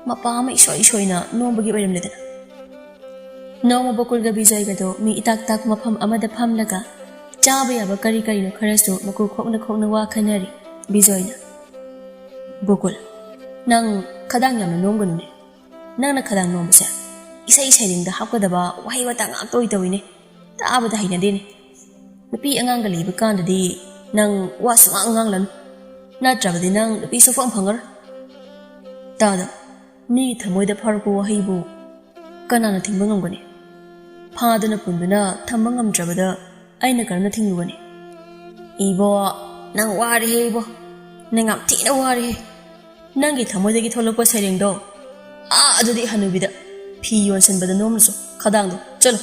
ꯃꯄꯥ ꯑꯃ ꯏꯁꯣꯏ ꯏꯁꯣꯏꯅ ꯅꯣꯝꯕꯒꯤ ꯑꯣꯏꯔꯝꯂꯦꯗꯅ꯫ ꯅꯣꯡꯃ ꯕꯀꯨꯜꯒ ꯕꯤꯖꯣꯏꯒꯗꯣ ꯃꯤ ꯏꯇꯥꯛ ꯇꯥꯛꯄ ꯃꯐꯝ ꯑꯃꯗ ꯐꯝꯂꯒ ꯆꯥꯕ ꯌꯥꯕ ꯀꯔꯤ ꯀꯔꯤꯅꯣ ꯈꯔꯁꯨ ꯃꯀꯨ ꯈꯣꯛꯅ ꯈꯣꯛꯅ ꯋꯥ ꯈꯟꯅꯔꯤ꯫ ꯕꯤꯖꯣꯏꯅ, "ꯕꯀꯨꯜ, ꯅꯪ ꯈꯗꯥꯡ ꯌꯥꯝꯅ ꯅꯣꯝꯒꯅꯨꯅꯦ꯫ ꯅꯪꯅ ꯈꯗꯥꯡ ꯅꯣꯝꯕꯁꯦ ꯏꯁꯩ ꯁꯩꯔꯦꯡꯗ ꯍꯥꯞꯀꯗꯕ ꯋꯥꯍꯩ ꯋꯥꯇꯥ ꯉꯥꯛꯇ ꯑꯣꯏ ꯇꯧꯏꯅꯦ꯫ ꯇꯥꯕꯗ ꯍꯩꯅꯗꯦꯅꯦ꯫ ꯅꯨꯄꯤ ꯑꯉꯥꯡꯒ ꯂꯩꯕ ꯀꯥꯟꯗꯗꯤ ꯅꯪ ꯋꯥ ꯁꯨꯉꯥꯡ ꯉꯥꯡꯂꯅꯨ꯫ ꯅꯠꯇ꯭ꯔꯕꯗꯤ ꯅꯪ ꯅꯨꯄꯤ ꯁꯨꯐꯪ ꯐꯪꯉꯔꯣꯏ꯫ ꯇꯥꯗ, ꯃꯤꯒꯤ ꯊꯃꯣꯏꯗ ꯐꯥꯎꯔꯛꯄ ꯋꯥꯍꯩꯕꯨ ꯀꯅꯥꯅ ꯊꯤꯡꯕ ꯉꯝꯒꯅꯤ? ꯐꯥꯗꯨꯅ ꯄꯨꯟꯗꯨꯅ ꯊꯝꯕ ꯉꯝꯗ꯭ꯔꯕꯗ ꯑꯩꯅ ꯀꯔꯝꯅ ꯊꯤꯡꯂꯨꯒꯅꯤ?" "ꯏꯕꯣ, ꯅꯪ ꯋꯥꯔꯦꯍꯦ ꯏꯕꯣ, ꯅꯪ ꯌꯥꯝ ꯊꯤꯅ ꯋꯥꯔꯦꯍꯦ꯫ ꯅꯪꯒꯤ ꯊꯃꯣꯏꯗꯒꯤ ꯊꯣꯛꯂꯛꯄ ꯁꯩꯔꯦꯡꯗꯣ ꯑꯥ ꯑꯗꯨꯗꯤ ꯍꯅꯨꯕꯤꯗ ꯐꯤ ꯌꯣꯟꯁꯤꯟꯕꯗ ꯅꯣꯝꯂꯨꯆꯣ, ꯈꯗꯥꯡꯗꯣ꯫ ꯆꯠꯂꯣ꯫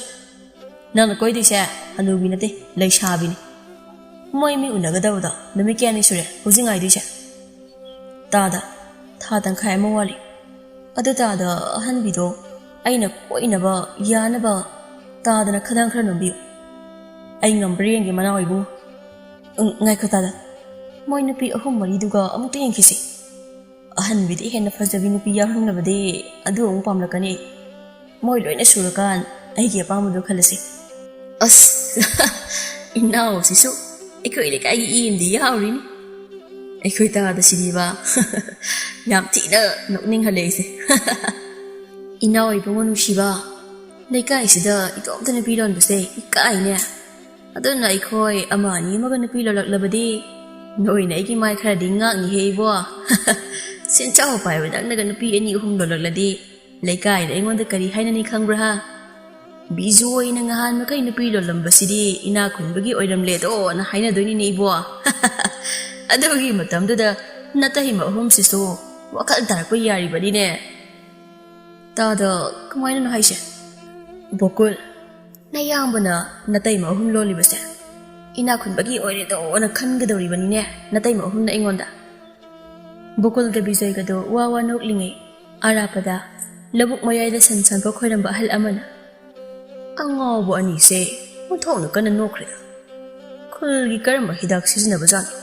ꯅꯪꯅ ꯀꯣꯏꯗꯣꯏꯁꯦ ꯍꯅꯨꯕꯤ ꯅꯠꯇꯦ, ꯂꯩꯁꯥꯕꯤꯅꯤ꯫ ꯃꯣꯏ ꯃꯤ ꯎꯅꯒꯗꯕꯗꯣ ꯅꯨꯃꯤꯠ ꯀꯌꯥꯅꯤ ꯁꯨꯔꯦ ꯍꯧꯖꯤꯛ ꯉꯥꯏꯗꯣꯏꯁꯦ?" ꯇꯥꯗ, "ꯊꯥ ꯇꯪꯈꯥꯏ ꯑꯃ ꯋꯥꯠꯂꯤ꯫ ꯑꯗꯨ ꯇꯥꯗ ꯑꯍꯟꯕꯤꯗꯣ ꯑꯩꯅ ꯀꯣꯏꯅꯕ ꯌꯥꯅꯕ ꯇꯥꯗꯅ ꯈꯗꯥꯡ ꯈꯔ ꯅꯣꯝꯕꯤꯌꯨ꯫ ꯑꯩ ꯉꯝꯕ꯭ꯔꯥ ꯌꯦꯡꯒꯦ, ꯃꯅꯥꯎ ꯏꯕꯨꯡꯉꯣ꯫ ꯎꯝ, ꯉꯥꯏꯈꯣ ꯇꯥꯗ, ꯃꯣꯏ ꯅꯨꯄꯤ ꯑꯍꯨꯝ ꯃꯔꯤꯗꯨꯒ ꯑꯃꯨꯛꯇ ꯌꯦꯡꯈꯤꯁꯤ꯫ ꯑꯍꯟꯕꯤꯗꯤ ꯍꯦꯟꯅ ꯐꯖꯕꯤ ꯅꯨꯄꯤ ꯌꯥꯎꯔꯝꯂꯕꯗꯤ ꯑꯗꯨ ꯑꯃꯨꯛ ꯄꯥꯝꯂꯛꯀꯅꯤ꯫ ꯃꯣꯏ ꯂꯣꯏꯅ ꯁꯨꯔꯀꯥꯟ ꯑꯩꯒꯤ ꯑꯄꯥꯝꯕꯗꯣ ꯈꯜꯂꯁꯤ꯫" ꯑꯁ, ꯏꯅꯥꯎꯁꯤꯁꯨ ꯑꯩꯈꯣꯏ ꯂꯩꯀꯥꯏꯒꯤ ꯏ ꯑꯃꯗꯤ ꯌꯥꯎꯔꯤꯅꯤ꯫ ꯑꯩꯈꯣꯏ ꯇꯥꯗ ꯁꯤꯗꯤꯕ꯫ ꯌꯥꯝ ꯊꯤꯅ ꯅꯣꯛꯅꯤꯡꯍꯜꯂꯦ ꯑꯩꯁꯦ꯫ "ꯏꯅꯥꯎ ꯏꯕꯨꯡꯉꯣ ꯅꯨꯡꯁꯤꯕ, ꯂꯩꯀꯥꯏꯁꯤꯗ ꯏꯇꯣꯝꯇ ꯅꯨꯄꯤ ꯂꯣꯟꯕꯁꯦ ꯏꯀꯥꯏꯅꯦ꯫ ꯑꯗꯨꯅ ꯑꯩꯈꯣꯏ ꯑꯃ ꯑꯅꯤ ꯑꯃꯒ ꯅꯨꯄꯤ ꯂꯣꯜꯂꯛꯂꯕꯗꯤ ꯅꯣꯏꯅ ꯑꯩꯒꯤ ꯃꯥꯏ ꯈꯔꯗꯤ ꯉꯥꯛꯅꯤꯍꯦ ꯏꯕꯣ꯫ ꯁꯦꯟꯖꯥꯎ ꯄꯥꯏꯕ ꯅꯪꯅꯒ ꯅꯨꯄꯤ ꯑꯅꯤ ꯑꯍꯨꯝ ꯂꯣꯜꯂꯛꯂꯗꯤ ꯂꯩꯀꯥꯏꯗ ꯑꯩꯉꯣꯟꯗ ꯀꯔꯤ ꯍꯥꯏꯅꯅꯤ ꯈꯪꯕ꯭ꯔꯥ ꯍꯥ? ꯕꯤꯖꯣꯏꯅ ꯉꯍꯥꯟ ꯃꯈꯩ ꯅꯨꯄꯤ ꯂꯣꯜꯂꯝꯕꯁꯤꯗꯤ ꯏꯅꯥꯛ ꯈꯨꯟꯕꯒꯤ ꯑꯣꯏꯔꯝꯂꯦꯗꯣꯅ ꯍꯥꯏꯅꯗꯣꯏꯅꯤꯅꯦ ꯏꯕꯣ꯫" ꯑꯗꯨꯒꯤ ꯃꯇꯝꯗꯨꯗ ꯅꯇꯩꯃ ꯑꯍꯨꯝꯁꯤꯁꯨ ꯋꯥꯈꯜ ꯇꯥꯔꯛꯄ ꯌꯥꯔꯤꯕꯅꯤꯅꯦ꯫ ꯇꯥꯗ, "ꯀꯃꯥꯏꯅꯅꯣ ꯍꯥꯏꯁꯦ?" "ꯕꯣꯀꯨꯜ, ꯅꯌꯥꯝꯕꯅ ꯅꯇꯩꯃ ꯑꯍꯨꯝ ꯂꯣꯜꯂꯤꯕꯁꯦ ꯏꯅꯥꯛ ꯈꯨꯟꯕꯒꯤ ꯑꯣꯏꯔꯦꯗꯣꯅ ꯈꯟꯒꯗꯧꯔꯤꯕꯅꯤꯅꯦ ꯅꯇꯩꯃ ꯑꯍꯨꯝꯅ ꯑꯩꯉꯣꯟꯗ꯫" ꯕꯣꯀꯨꯜꯒ ꯕꯤꯖꯣꯏꯒꯗꯣ ꯋꯥ ꯋꯥ ꯅꯣꯛꯂꯤꯉꯩ ꯑꯔꯥꯞꯄꯗ ꯂꯧꯕꯨꯛ ꯃꯌꯥꯏꯗ ꯁꯟ ꯁꯟꯕ ꯈꯣꯏꯔꯝꯕ ꯑꯍꯜ ꯑꯃꯅ, "ꯑꯉꯥꯎꯕ ꯑꯅꯤꯁꯦ ꯑꯣꯟꯊꯣꯛꯅ ꯀꯟꯅ ꯅꯣꯛꯈ꯭ꯔꯦꯗ꯫ ꯈꯨꯜꯒꯤ ꯀꯔꯝꯕ ꯍꯤꯗꯥꯛ ꯁꯤꯖꯤꯟꯅꯕꯖꯥꯠꯅꯣ?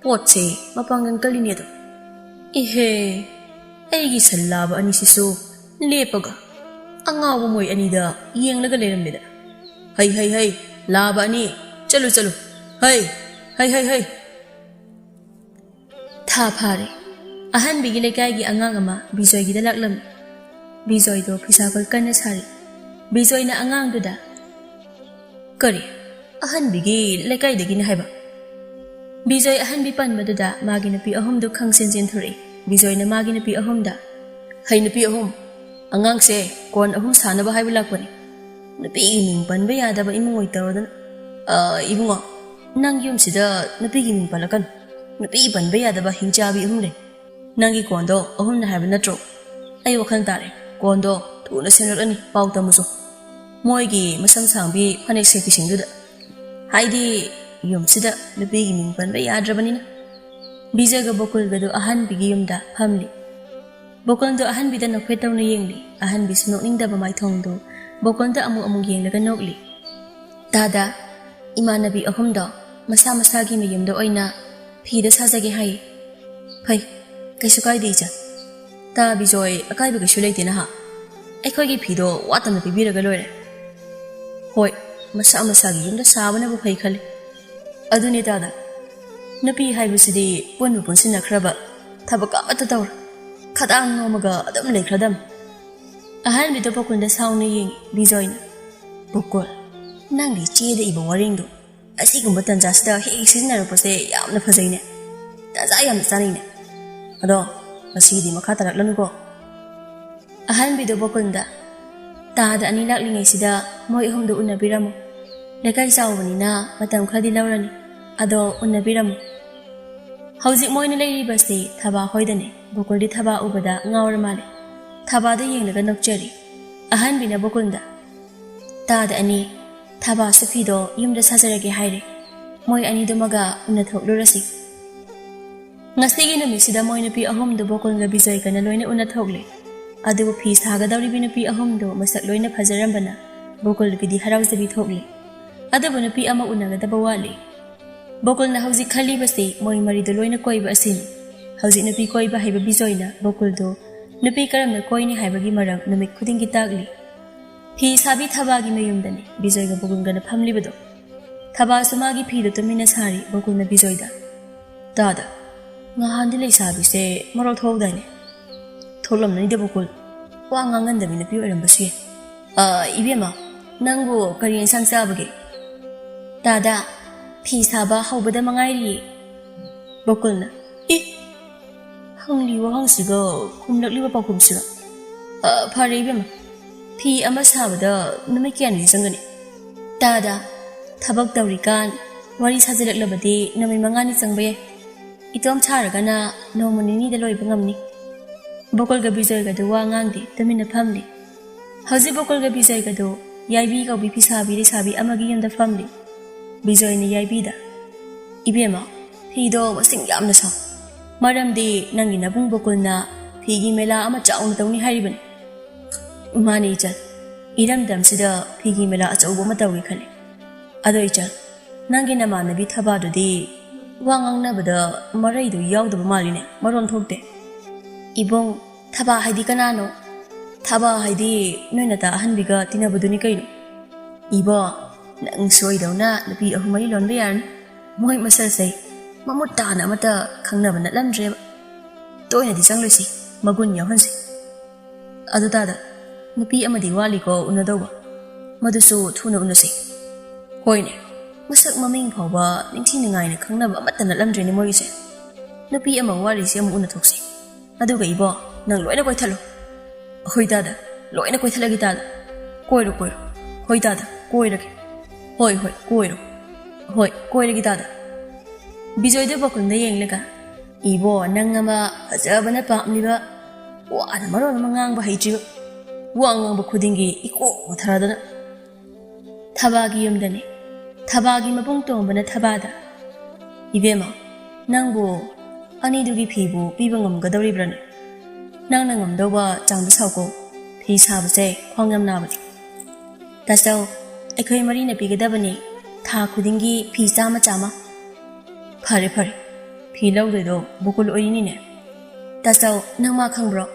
ꯄꯣꯠꯁꯦ ꯃꯄꯥꯡꯒꯜ ꯀꯜꯂꯤꯅꯦ ꯑꯗꯨꯝ꯫ ꯏꯍꯦ, ꯑꯩꯒꯤ ꯁꯟ ꯂꯥꯕ ꯑꯅꯤꯁꯤꯁꯨ ꯂꯦꯞꯄꯒ ꯑꯉꯥꯎꯕ ꯃꯣꯏ ꯑꯅꯤꯗ ꯌꯦꯡꯂꯒ ꯂꯩꯔꯝꯃꯦꯗ꯫ ꯍꯩ, ꯍꯩ, ꯍꯩ, ꯂꯥꯕ ꯑꯅꯤ, ꯆꯠꯂꯨ, ꯆꯠꯂꯨ꯫ ꯍꯩ, ꯍꯩ, ꯍꯩ, ꯍꯩ꯫" ꯊꯥ ꯐꯥꯔꯦ꯫ ꯑꯍꯟꯕꯤꯒꯤ ꯂꯩꯀꯥꯏꯒꯤ ꯑꯉꯥꯡ ꯑꯃ ꯕꯤꯖꯣꯏꯒꯤꯗ ꯂꯥꯛꯂꯝꯃꯤ꯫ ꯕꯤꯖꯣꯏꯗꯣ ꯐꯤꯁꯥ ꯀꯣꯏ ꯀꯟꯅ ꯁꯥꯔꯤ꯫ ꯕꯤꯖꯣꯏꯅ ꯑꯉꯥꯡꯗꯨꯗ, "ꯀꯔꯤ? ꯑꯍꯟꯕꯤꯒꯤ ꯂꯩꯀꯥꯏꯗꯒꯤꯅꯤ ꯍꯥꯏꯕ?" ꯕꯤꯖꯣꯏ ꯑꯍꯟꯕꯤ ꯄꯟꯕꯗꯨꯗ ꯃꯥꯒꯤ ꯅꯨꯄꯤ ꯑꯍꯨꯝꯗꯨ ꯈꯪꯁꯦꯟ ꯆꯦꯟꯊꯣꯔꯛꯏ꯫ ꯕꯤꯖꯣꯏꯅ ꯃꯥꯒꯤ ꯅꯨꯄꯤ ꯑꯍꯨꯝꯗ, "ꯍꯩ, ꯅꯨꯄꯤ ꯑꯍꯨꯝ, ꯑꯉꯥꯡꯁꯦ ꯀꯣꯟ ꯑꯍꯨꯝ ꯁꯥꯅꯕ ꯍꯥꯏꯕ ꯂꯥꯛꯄꯅꯤ꯫ ꯅꯨꯄꯤꯒꯤ ꯃꯤꯡ ꯄꯟꯕ ꯌꯥꯗꯕ ꯏꯃꯨꯡ ꯑꯣꯏ ꯇꯧꯔꯗꯅ꯫ ꯑ, ꯏꯕꯨꯡꯉꯣ, ꯅꯪ ꯌꯨꯝꯁꯤꯗ ꯅꯨꯄꯤꯒꯤ ꯃꯤꯡ ꯄꯜꯂꯛꯀꯅꯨ꯫ ꯅꯨꯄꯤ ꯄꯟꯕ ꯌꯥꯗꯕ ꯍꯤꯡꯆꯥꯕꯤ ꯑꯍꯨꯝ ꯂꯩ꯫ ꯅꯪꯒꯤ ꯀꯣꯟꯗꯣ ꯑꯍꯨꯝꯅ ꯍꯥꯏꯕ ꯅꯠꯇ꯭ꯔꯣ? ꯑꯩ ꯋꯥꯈꯜ ꯇꯥꯔꯦ꯫ ꯀꯣꯟꯗꯣ ꯊꯨꯅ ꯁꯦꯝꯂꯛꯂꯅꯤ, ꯄꯥꯎ ꯇꯝꯃꯨꯁꯨ꯫ ꯃꯣꯏꯒꯤ ꯃꯁꯝ ꯁꯥꯡꯕꯤ ꯐꯅꯦꯛ ꯁꯦꯠꯄꯤꯁꯤꯡꯗꯨꯗ꯫ ꯍꯥꯏꯗꯤ ꯌꯨꯝꯁꯤꯗ ꯅꯨꯄꯤꯒꯤ ꯃꯤꯡ ꯄꯟꯕ ꯌꯥꯗ꯭ꯔꯕꯅꯤꯅ꯫" ꯕꯤꯖꯣꯏꯒ ꯕꯣꯀꯨꯜꯒꯗꯨ ꯑꯍꯟꯕꯤꯒꯤ ꯌꯨꯝꯗ ꯐꯝꯂꯤ꯫ ꯕꯣꯀꯨꯜꯗꯨ ꯑꯍꯟꯕꯤꯗ ꯅꯣꯛꯐꯦꯠ ꯇꯧꯅ ꯌꯦꯡꯂꯤ꯫ ꯑꯍꯟꯕꯤꯁꯨ ꯅꯣꯛꯅꯤꯡꯗꯕ ꯃꯥꯏꯊꯣꯡꯗꯨ ꯕꯣꯀꯨꯜꯗ ꯑꯃꯨꯛ ꯑꯃꯨꯛ ꯌꯦꯡꯂꯒ ꯅꯣꯛꯂꯤ꯫ "ꯇꯥꯗ, ꯏꯃꯥꯟꯅꯕꯤ ꯑꯍꯨꯝꯗꯣ ꯃꯁꯥ ꯃꯁꯥꯒꯤ ꯃꯌꯨꯝꯗ ꯑꯣꯏꯅ ꯐꯤꯗ ꯁꯥꯖꯒꯦ ꯍꯥꯏꯌꯦ꯫" "ꯐꯩ, ꯀꯩꯁꯨ ꯀꯥꯏꯗꯦ ꯏꯆꯟ꯫ ꯇꯥ ꯕꯤꯖꯣꯏ, ꯑꯀꯥꯏꯕ ꯀꯩꯁꯨ ꯂꯩꯇꯦ ꯅꯍꯥ꯫ ꯑꯩꯈꯣꯏꯒꯤ ꯐꯤꯗꯣ ꯋꯥꯠꯇꯅ ꯄꯤꯕꯤꯔꯒ ꯂꯣꯏꯔꯦ꯫" "ꯍꯣꯏ, ꯃꯁꯥ ꯃꯁꯥꯒꯤ ꯌꯨꯝꯗ ꯁꯥꯕꯅꯕꯨ ꯐꯩ ꯈꯜꯂꯤ꯫ ꯑꯗꯨꯅꯤ ꯇꯥꯗ, ꯅꯨꯄꯤ ꯍꯥꯏꯕꯁꯤꯗꯤ ꯄꯨꯟꯕꯨ ꯄꯨꯟꯁꯤꯟꯅꯈ꯭ꯔꯕ ꯊꯕꯛ ꯑꯃꯠꯇ ꯇꯧꯔꯣꯏ꯫ ꯈꯗꯥꯡ ꯅꯣꯝꯃꯒ ꯑꯗꯨꯝ ꯂꯩꯈ꯭ꯔꯗꯝ꯫" ꯑꯍꯟꯕꯤꯗꯣ ꯕꯣꯀꯨꯜꯗ ꯁꯥꯎꯅ ꯌꯦꯡꯉꯤ꯫ ꯕꯤꯖꯣꯏꯅ, "ꯕꯣꯀꯨꯜ, ꯅꯪꯒꯤ ꯆꯦꯗ ꯏꯕ ꯋꯥꯔꯦꯡꯗꯣ ꯑꯁꯤꯒꯨꯝꯕ ꯇꯟꯖꯥꯁꯤꯗ ꯍꯦꯛ ꯍꯦꯛ ꯁꯤꯖꯤꯟꯅꯔꯛꯄꯁꯦ ꯌꯥꯝꯅ ꯐꯖꯩꯅꯦ꯫ ꯇꯟꯖꯥ ꯌꯥꯝꯅ ꯆꯥꯅꯩꯅꯦ꯫ ꯑꯗꯣ ꯉꯁꯤꯗꯤ ꯃꯈꯥ ꯇꯥꯔꯛꯂꯅꯨꯀꯣ꯫" ꯑꯍꯟꯕꯤꯗꯣ ꯕꯣꯀꯨꯜꯗ, "ꯇꯥꯗ ꯑꯅꯤ ꯂꯥꯛꯂꯤꯉꯩꯁꯤꯗ ꯃꯣꯏ ꯑꯍꯨꯝꯗꯣ ꯎꯅꯕꯤꯔꯝꯃꯨ꯫ ꯂꯩꯀꯥꯏ ꯆꯥꯎꯕꯅꯤꯅ ꯃꯇꯝ ꯈꯔꯗꯤ ꯂꯧꯔꯅꯤ꯫ ꯑꯗꯣ ꯎꯅꯕꯤꯔꯝꯃꯨ꯫" ꯍꯧꯖꯤꯛ ꯃꯣꯏꯅ ꯂꯩꯔꯤꯕꯁꯤ ꯊꯕꯥ ꯍꯣꯏꯗꯅꯤ꯫ ꯕꯣꯀꯨꯜꯗꯤ ꯊꯕꯥ ꯎꯕꯗ ꯉꯥꯎꯔ ꯃꯥꯜꯂꯦ꯫ ꯊꯕꯥꯗ ꯌꯦꯡꯂꯒ ꯅꯣꯛꯆꯔꯤ꯫ ꯑꯍꯟꯕꯤꯅ ꯕꯣꯀꯨꯜꯗ, "ꯇꯥꯗ ꯑꯅꯤ, ꯊꯕꯥꯁꯨ ꯐꯤꯗꯣ ꯌꯨꯝꯗ ꯁꯥꯖꯔꯒꯦ ꯍꯥꯏꯔꯦ꯫ ꯃꯣꯏ ꯑꯅꯤꯗꯨꯃꯒ ꯎꯅꯊꯣꯛꯂꯨꯔꯁꯤ꯫" ꯉꯁꯤꯒꯤ ꯅꯨꯃꯤꯠꯁꯤꯗ ꯃꯣꯏ ꯅꯨꯄꯤ ꯑꯍꯨꯝꯗꯨ ꯕꯣꯀꯨꯜꯒ ꯕꯤꯖꯣꯏꯒꯅ ꯂꯣꯏꯅ ꯎꯅ ꯊꯣꯛꯂꯦ꯫ ꯑꯗꯨꯕꯨ ꯐꯤ ꯁꯥꯒꯗꯧꯔꯤꯕꯤ ꯅꯨꯄꯤ ꯑꯍꯨꯝꯗꯨ ꯃꯁꯛ ꯂꯣꯏꯅ ꯐꯖꯔꯝꯕꯅ ꯕꯣꯀꯨꯜꯒꯤꯗꯤ ꯍꯔꯥꯎꯖꯕꯤ ꯊꯣꯛꯂꯦ꯫ ꯑꯗꯨꯕꯨ ꯅꯨꯄꯤ ꯑꯃ ꯎꯅꯒꯗꯕ ꯋꯥꯠꯂꯤ꯫ ꯕꯣꯀꯨꯜꯅ ꯍꯧꯖꯤꯛ ꯈꯜꯂꯤꯕꯁꯤ ꯃꯣꯏ ꯃꯔꯤꯗꯨ ꯂꯣꯏꯅ ꯀꯣꯏꯕ ꯑꯁꯤꯅꯤ꯫ ꯍꯧꯖꯤꯛ ꯅꯨꯄꯤ ꯀꯣꯏꯕ ꯍꯩꯕ ꯕꯤꯖꯣꯏꯅ ꯕꯣꯀꯨꯜꯗꯨ ꯅꯨꯄꯤ ꯀꯔꯝꯅ ꯀꯣꯏꯅꯤ ꯍꯥꯏꯕꯒꯤ ꯃꯔꯝ ꯅꯨꯃꯤꯠ ꯈꯨꯗꯤꯡꯒꯤ ꯇꯥꯛꯂꯤ꯫ ꯐꯤ ꯁꯥꯕꯤ ꯊꯕꯥꯒꯤ ꯃꯌꯨꯝꯗꯅꯤ ꯕꯤꯖꯣꯏꯒ ꯕꯣꯀꯨꯜꯒꯅ ꯐꯝꯂꯤꯕꯗꯣ꯫ ꯊꯕꯥꯁꯨ ꯃꯥꯒꯤ ꯐꯤꯗꯨ ꯇꯨꯃꯤꯟꯅ ꯁꯥꯔꯤ꯫ ꯕꯣꯀꯨꯜꯅ ꯕꯤꯖꯣꯏꯗ, "ꯇꯥꯗ, ꯉꯍꯥꯟꯗꯤ ꯂꯩꯁꯥꯕꯤꯁꯦ ꯃꯔꯣꯜ ꯊꯣꯛꯍꯧꯗꯥꯏꯅꯦ?" "ꯊꯣꯛꯂꯝꯅꯤꯗ ꯕꯣꯀꯨꯜ, ꯋꯥ ꯉꯥꯡꯒꯟꯗꯕꯤ ꯅꯨꯄꯤ ꯑꯣꯏꯔꯝꯕꯁꯨ ꯌꯥꯏ꯫ ꯑ, ꯏꯕꯦꯝꯃ, ꯅꯪꯕꯨ ꯀꯔꯤ ꯏꯟꯁꯥꯡ ꯆꯥꯕꯒꯦ?" "ꯇꯥꯗ, ꯐꯤ ꯁꯥꯕ ꯍꯧꯕꯗ ꯃꯉꯥꯏꯔꯤꯌꯦ꯫" ꯕꯣꯀꯨꯜꯅ, "ꯏ! ꯍꯪꯂꯤ ꯋꯥꯍꯪꯁꯤꯒ ꯈꯨꯝꯂꯛꯂꯤꯕ ꯄꯥꯎꯈꯨꯝꯁꯤꯒ꯫ ꯑ, ꯐꯔꯦ ꯏꯕꯦꯝꯃ, ꯐꯤ ꯑꯃ ꯁꯥꯕꯗ ꯅꯨꯃꯤꯠ ꯀꯌꯥꯅꯤ ꯆꯪꯒꯅꯤ?" "ꯇꯥꯗ, ꯊꯕꯛ ꯇꯧꯔꯤꯀꯥꯟ ꯋꯥꯔꯤ ꯁꯥꯖꯤꯜꯂꯛꯂꯕꯗꯤ ꯅꯨꯃꯤꯠ ꯃꯉꯥꯅꯤ ꯆꯪꯕ ꯌꯥꯏ꯫ ꯏꯇꯣꯝ ꯁꯥꯔꯒꯅ ꯅꯣꯡꯃ ꯅꯤꯅꯤꯗ ꯂꯣꯏꯕ ꯉꯝꯅꯤ꯫" ꯕꯣꯀꯨꯜꯒ ꯕꯤꯖꯣꯏꯒꯗꯨ ꯋꯥ ꯉꯥꯡꯗꯦ, ꯇꯨꯃꯤꯟꯅ ꯐꯝꯂꯤ꯫ ꯍꯧꯖꯤꯛ ꯕꯣꯀꯨꯜꯒ ꯕꯤꯖꯣꯏꯒꯗꯨ ꯌꯥꯏꯕꯤ ꯀꯧꯕꯤ ꯐꯤꯁꯥꯕꯤ ꯂꯩꯁꯥꯕꯤ ꯑꯃꯒꯤ ꯌꯨꯝꯗ ꯐꯝꯂꯤ꯫ ꯕꯤꯖꯣꯏꯅ ꯌꯥꯏꯕꯤꯗ, "ꯏꯕꯦꯝꯃ, ꯐꯤꯗꯣ ꯃꯁꯤꯡ ꯌꯥꯝꯅ ꯁꯥꯎ꯫ ꯃꯔꯝꯗꯤ ꯅꯪꯒꯤ ꯅꯕꯨꯡ ꯕꯣꯀꯨꯜꯅ ꯐꯤꯒꯤ ꯃꯦꯂꯥ ꯑꯃ ꯆꯥꯎꯅ ꯇꯧꯅꯤ ꯍꯥꯏꯔꯤꯕꯅꯤ꯫ ꯃꯥꯅꯤ ꯏꯆꯜ, ꯏꯔꯝꯗꯝꯁꯤꯗ ꯐꯤꯒꯤ ꯃꯦꯂꯥ ꯑꯆꯧꯕ ꯑꯃ ꯇꯧꯒꯦ ꯈꯜꯂꯤ꯫ ꯑꯗꯣ ꯏꯆꯜ, ꯅꯪꯒꯤ ꯅꯃꯥꯟꯅꯕꯤ ꯊꯕꯥꯗꯨꯗꯤ ꯋꯥ ꯉꯥꯡꯅꯕꯗ ꯃꯔꯩꯗꯨ ꯌꯥꯎꯗꯕ ꯃꯥꯜꯂꯤꯅꯦ, ꯃꯔꯣꯟ ꯊꯣꯛꯇꯦ꯫" "ꯏꯕꯨꯡ, ꯊꯕꯥ ꯍꯥꯏꯗꯤ ꯀꯅꯥꯅꯣ?" "ꯊꯕꯥ ꯍꯥꯏꯗꯤ ꯅꯣꯏ ꯅꯇꯥ ꯑꯍꯟꯕꯤꯒ ꯇꯤꯟꯅꯕꯗꯨꯅꯤ ꯀꯩꯅꯣ꯫" "ꯏꯕꯣ, ꯅꯪ ꯁꯣꯏꯗꯧꯅ ꯅꯨꯄꯤ ꯑꯍꯨꯝ ꯃꯔꯤ ꯂꯣꯟꯕ ꯌꯥꯔꯅꯤ꯫ ꯃꯣꯏ ꯃꯁꯛꯁꯦ ꯃꯃꯨꯠ ꯇꯥꯅ ꯑꯃꯠꯇ ꯈꯪꯅꯕ ꯅꯠꯂꯝꯗ꯭ꯔꯦꯕ꯫ ꯇꯣꯏꯅꯗꯤ ꯆꯪꯂꯣꯏꯁꯤ, ꯃꯒꯨꯟ ꯌꯥꯎꯍꯟꯁꯤ꯫ ꯑꯗꯨ ꯇꯥꯗ, ꯅꯨꯄꯤ ꯑꯃꯗꯤ ꯋꯥꯠꯂꯤꯀꯣ ꯎꯅꯗꯧꯕ꯫ ꯃꯗꯨꯁꯨ ꯊꯨꯅ ꯎꯅꯁꯤ꯫" "ꯍꯣꯏꯅꯦ, ꯃꯁꯛ ꯃꯃꯤꯡ ꯐꯥꯎꯕ ꯅꯤꯡꯊꯤ ꯅꯨꯡꯉꯥꯏꯅ ꯈꯪꯅꯕ ꯑꯃꯠꯇ ꯅꯠꯂꯝꯗ꯭ꯔꯦꯅꯦ ꯃꯣꯏꯒꯤꯁꯦ꯫ ꯅꯨꯄꯤ ꯑꯃ ꯋꯥꯠꯂꯤꯁꯦ ꯑꯃꯨꯛ ꯎꯅꯊꯣꯛꯁꯤ꯫ ꯑꯗꯨꯒ ꯏꯕꯣ, ꯅꯪ ꯂꯣꯏꯅ ꯀꯣꯏꯊꯠꯂꯣ꯫" "ꯍꯣꯏ ꯇꯥꯗ, ꯂꯣꯏꯅ ꯀꯣꯏꯊꯠꯂꯒꯦ ꯇꯥꯗ꯫ ꯀꯣꯏꯔꯣ, ꯀꯣꯏꯔꯣ꯫ ꯍꯣꯏ ꯇꯥꯗ, ꯀꯣꯏꯔꯒꯦ꯫ ꯍꯣꯏ, ꯍꯣꯏ, ꯀꯣꯏꯔꯣ꯫ ꯍꯣꯏ, ꯀꯣꯏꯔꯒꯦ ꯇꯥꯗ꯫" ꯕꯤꯖꯣꯏꯗꯨ ꯕꯣꯀꯨꯜꯗ ꯌꯦꯡꯂꯒ, "ꯏꯕꯣ, ꯅꯪ ꯑꯃ ꯐꯖꯕꯅ ꯄꯥꯝꯂꯤꯕ, ꯋꯥꯅ ꯃꯔꯣꯟ ꯑꯃ ꯉꯥꯡꯕ ꯍꯩꯇ꯭ꯔꯤꯕ, ꯋꯥ ꯉꯥꯡꯕ ꯈꯨꯗꯤꯡꯒꯤ ꯏꯀꯣꯛ ꯃꯊꯔꯗꯅ꯫" ꯊꯕꯥꯒꯤ ꯌꯨꯝꯗꯅꯤ꯫ ꯊꯕꯥꯒꯤ ꯃꯕꯨꯡ ꯇꯣꯝꯕꯅ ꯊꯕꯥꯗ, "ꯏꯕꯦꯝꯃ, ꯅꯪꯕꯨ ꯑꯅꯤꯗꯨꯒꯤ ꯐꯤꯕꯨ ꯄꯤꯕ ꯉꯝꯒꯗꯧꯔꯤꯕ꯭ꯔꯅꯦ? ꯅꯪꯅ ꯉꯝꯗꯧꯕ ꯆꯥꯡꯗ ꯁꯥꯎꯀꯣ꯫ ꯐꯤ ꯁꯥꯕꯁꯦ ꯈ꯭ꯋꯥꯡ ꯌꯥꯝ ꯅꯥꯕꯅꯤ꯫ ꯇꯥꯆꯧ, ꯑꯩꯈꯣꯏ ꯃꯔꯤꯅ ꯄꯤꯒꯗꯕꯅꯤ, ꯊꯥ ꯈꯨꯗꯤꯡꯒꯤ ꯐꯤ ꯆꯥꯝꯃ ꯆꯥꯝꯃ꯫ ꯐꯔꯦ ꯐꯔꯦ, ꯐꯤ ꯂꯧꯗꯣꯏꯗꯣ ꯕꯨꯀꯨꯜ ꯑꯣꯏꯔꯤꯅꯤꯅꯦ꯫ ꯇꯥꯆꯧ, ꯅꯪ ꯃꯥ ꯈꯪꯕ꯭ꯔꯣ?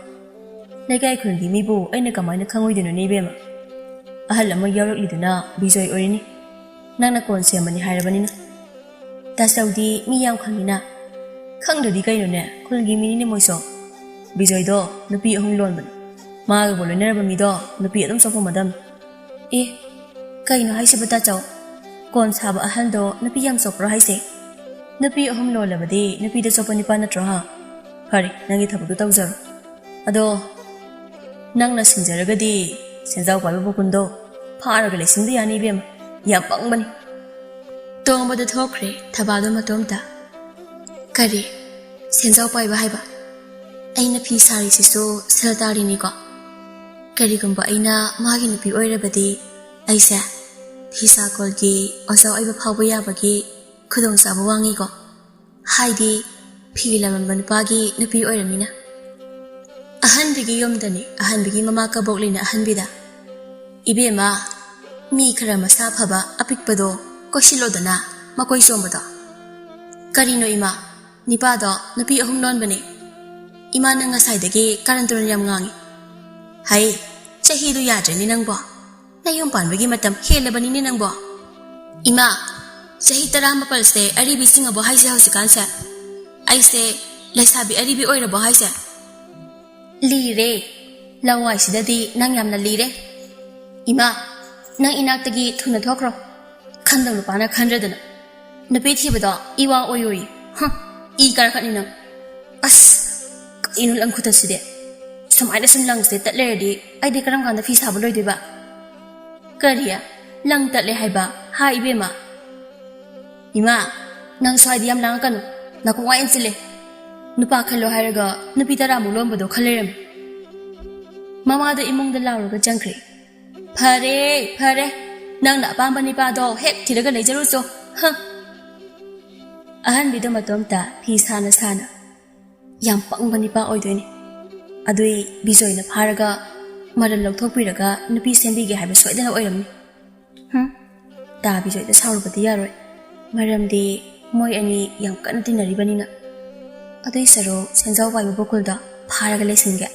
ꯂꯩꯀꯥꯏ ꯈꯨꯜꯒꯤ ꯃꯤꯕꯨ ꯑꯩꯅ ꯀꯃꯥꯏꯅ ꯈꯪꯉꯣꯏꯗꯣꯏꯅꯣꯅꯦ ꯏꯕꯦꯝꯃ? ꯑꯍꯜ ꯑꯃ ꯌꯥꯎꯔꯛꯂꯤꯗꯨꯅ ꯕꯤꯖꯣꯏ ꯑꯣꯏꯔꯤꯅꯤ, ꯅꯪꯅ ꯀꯣꯟ ꯁꯦꯝꯕꯅꯤ ꯍꯥꯏꯔꯕꯅꯤꯅ꯫ ꯇꯥꯆꯧꯗꯤ ꯃꯤ ꯌꯥꯝ ꯈꯪꯉꯤꯅ꯫ ꯈꯪꯗ꯭ꯔꯗꯤ ꯀꯩꯅꯣꯅꯦ, ꯈꯨꯜꯒꯤ ꯃꯤꯅꯤꯅꯦ ꯃꯣꯏꯁꯨ꯫ ꯕꯤꯖꯣꯏꯗꯣ ꯅꯨꯄꯤ ꯑꯍꯨꯝ ꯂꯣꯟꯕꯅꯤ, ꯃꯥꯒꯕꯨ ꯂꯣꯏꯅꯔꯕ ꯃꯤꯗꯣ ꯅꯨꯄꯤ ꯑꯗꯨꯝ ꯆꯣꯞꯄꯝꯃꯗꯝꯅꯤ꯫ ꯑꯦ, ꯀꯩꯅꯣ ꯍꯥꯏꯁꯤꯕ ꯇꯥꯆꯧ? ꯀꯣꯟ ꯁꯥꯕ ꯑꯍꯜꯗꯣ ꯅꯨꯄꯤ ꯌꯥꯝ ꯆꯣꯞꯄ꯭ꯔꯣ ꯍꯥꯏꯁꯦ? ꯅꯨꯄꯤ ꯑꯍꯨꯝ ꯂꯣꯜꯂꯕꯗꯤ ꯅꯨꯄꯤꯗ ꯆꯣꯞꯄ ꯅꯨꯄꯥ ꯅꯠꯇ꯭ꯔꯣ ꯍꯥ? ꯐꯔꯦ, ꯅꯪꯒꯤ ꯊꯕꯛꯇꯣ ꯇꯧꯖꯔꯣ꯫ ꯑꯗꯣ ꯅꯪꯅ ꯁꯤꯡꯖꯔꯒꯗꯤ ꯁꯦꯟꯖꯥꯎ ꯄꯥꯏꯕ ꯕꯨꯀꯨꯟꯗꯣ ꯐꯥꯔꯒ ꯂꯩꯁꯤꯟꯕ ꯌꯥꯅꯤ ꯏꯕꯦꯝꯃ꯫ ꯌꯥꯝ ꯄꯪꯕꯅꯤ꯫ ꯇꯣꯡꯕꯗ ꯊꯣꯛꯈ꯭ꯔꯦ ꯊꯕꯥꯗꯣ ꯃꯇꯣꯝꯇ꯫ ꯀꯔꯤ? ꯁꯦꯟꯖꯥꯎ ꯄꯥꯏꯕ ꯍꯥꯏꯕ? ꯑꯩꯅ ꯐꯤ ꯁꯥꯔꯤꯁꯤꯁꯨ ꯁꯦꯜ ꯇꯥꯔꯤꯅꯤꯀꯣ꯫ ꯀꯔꯤꯒꯨꯝꯕ ꯑꯩꯅ ꯃꯥꯒꯤ ꯅꯨꯄꯤ ꯑꯣꯏꯔꯕꯗꯤ ꯑꯩꯁꯦ ꯐꯤꯁꯥ ꯀꯣꯜꯒꯤ ꯑꯣꯖꯥ ꯑꯣꯏꯕ ꯐꯥꯎꯕ ꯌꯥꯕꯒꯤ ꯈꯨꯗꯣꯡꯆꯥꯕ ꯋꯥꯡꯉꯤꯀꯣ꯫ ꯍꯥꯏꯗꯤ ꯐꯤ ꯂꯂꯣꯟꯕ ꯅꯨꯄꯥꯒꯤ ꯅꯨꯄꯤ ꯑꯣꯏꯔꯃꯤꯅ꯫ ꯑꯍꯟꯕꯤꯒꯤ ꯌꯨꯝꯗꯅꯤ, ꯑꯍꯟꯕꯤꯒꯤ ꯃꯃꯥ ꯀꯕꯣꯛꯂꯤꯅ ꯑꯍꯟꯕꯤꯗ, "ꯏꯕꯦꯝꯃ, ꯃꯤ ꯈꯔ ꯃꯁꯥ ꯐꯕ ꯑꯄꯤꯛꯄꯗꯣ ꯀꯣꯏꯁꯤꯜꯂꯣꯗꯅ, ꯃꯀꯣꯏ ꯆꯣꯝꯕꯗꯣ꯫" "ꯀꯔꯤꯅꯣ ꯏꯃꯥ? ꯅꯤꯄꯥꯗꯣ ꯅꯨꯄꯤ ꯑꯍꯨꯝ ꯂꯣꯟꯕꯅꯦ꯫" "ꯏꯃꯥ, ꯅꯪ ꯉꯁꯥꯏꯗꯒꯤ ꯀꯥꯔꯟ ꯇꯨꯔꯟ ꯌꯥꯝ ꯉꯥꯡꯉꯤ꯫ ꯍꯩ, ꯆꯍꯤꯗꯨ ꯌꯥꯗ꯭ꯔꯦꯅꯦ ꯅꯪꯕꯣ꯫ ꯅꯌꯨꯝ ꯄꯥꯟꯕꯒꯤ ꯃꯇꯝ ꯍꯦꯜꯂꯕꯅꯤꯅꯦ ꯅꯪꯕꯣ꯫" "ꯏꯃꯥ, ꯆꯍꯤ ꯇꯔꯥꯃꯥꯄꯜꯁꯦ ꯑꯔꯤꯕꯤ ꯆꯤꯡꯉꯕꯣ ꯍꯥꯏꯁꯦ ꯍꯧꯖꯤꯛꯀꯥꯟꯁꯦ? ꯑꯩꯁꯦ ꯂꯩꯁꯥꯕꯤ ꯑꯔꯤꯕꯤ ꯑꯣꯏꯔꯕꯣ ꯍꯥꯏꯁꯦ?" "ꯂꯤꯔꯦ꯫ ꯂꯋꯥꯏꯁꯤꯗꯗꯤ ꯅꯪ ꯌꯥꯝꯅ ꯂꯤꯔꯦ꯫ ꯏꯃꯥ, ꯅꯪ ꯏꯅꯥꯛꯇꯒꯤ ꯊꯨꯅ ꯊꯣꯛꯈ꯭ꯔꯣ꯫ ꯈꯟꯗꯧ ꯅꯨꯄꯥꯅ ꯈꯟꯗ꯭ꯔꯗꯅ꯫ ꯅꯨꯄꯤ ꯊꯤꯕꯗꯣ ꯏꯋꯥ ꯑꯣꯏꯔꯣꯏ꯫ ꯍ, ꯏ ꯀꯥꯔꯛꯀꯅꯤ ꯅꯪ꯫" ꯑꯁ, ꯀꯩꯅꯣ ꯂꯪ ꯈꯨꯇꯠꯁꯤꯗꯤ? ꯁꯨꯃꯥꯏꯅ ꯁꯨꯝ ꯂꯪꯁꯦ ꯇꯠ ꯂꯩꯔꯗꯤ ꯑꯩꯗꯤ ꯀꯔꯝ ꯀꯥꯟꯗ ꯐꯤ ꯁꯥꯕ ꯂꯣꯏꯗꯣꯏꯕ? "ꯀꯔꯤ? ꯂꯪ ꯇꯠꯂꯦ ꯍꯥꯏꯕ? ꯍꯥ ꯏꯕꯦꯝꯃ?" "ꯏꯃꯥ, ꯅꯪ ꯁ꯭ꯋꯥꯏꯗ ꯌꯥꯝ ꯂꯥꯡꯉꯛꯀꯅꯨ꯫ ꯅꯥꯀꯣꯡ ꯋꯥ ꯌꯥꯝ ꯆꯤꯜꯂꯦ꯫ ꯅꯨꯄꯥ ꯈꯜꯂꯣ ꯍꯥꯏꯔꯒ ꯅꯨꯄꯤ ꯇꯔꯥꯃꯨꯛ ꯂꯣꯟꯕꯗꯣ ꯈꯜ ꯂꯩꯔꯝꯃꯤ꯫" ꯃꯃꯥꯗꯣ ꯏꯃꯨꯡꯗ ꯂꯥꯎꯔꯒ ꯆꯪꯈ꯭ꯔꯦ꯫ "ꯐꯔꯦ, ꯐꯔꯦ꯫ ꯅꯪꯅ ꯑꯄꯥꯝꯕ ꯅꯤꯄꯥꯗꯣ ꯍꯦꯛ ꯊꯤꯔꯒ ꯂꯩꯖꯔꯨꯆꯣ꯫ ꯍ!" ꯑꯍꯟꯕꯤꯗꯣ ꯃꯇꯣꯝꯇ ꯐꯤ ꯁꯥꯅ ꯁꯥꯅ ꯌꯥꯝ ꯄꯪꯕ ꯅꯤꯄꯥ ꯑꯣꯏꯗꯣꯏꯅꯤ꯫ ꯑꯗꯨꯏ ꯕꯤꯖꯣꯏꯅ ꯐꯥꯔꯒ ꯃꯔꯜ ꯂꯧꯊꯣꯛꯄꯤꯔꯒ ꯅꯨꯄꯤ ꯁꯦꯝꯕꯤꯒꯦ ꯍꯥꯏꯕ ꯁꯣꯏꯗꯅ ꯑꯣꯏꯔꯝꯅꯤ꯫ ꯍꯨꯝ, ꯇꯥ ꯕꯤꯖꯣꯏꯗ ꯁꯥꯎꯔꯨꯕꯗꯤ ꯌꯥꯔꯣꯏ, ꯃꯔꯝꯗꯤ ꯃꯣꯏ ꯑꯅꯤ ꯌꯥꯝ ꯀꯟꯅ ꯇꯤꯟꯅꯔꯤꯕꯅꯤꯅ꯫ ꯑꯗꯨꯏ ꯁꯔꯨꯛ ꯁꯦꯟꯖꯥꯎ ꯄꯥꯏꯕ ꯕꯣꯀꯨꯜꯗꯣ ꯐꯥꯔꯒ ꯂꯩꯁꯤꯟꯒꯦ꯫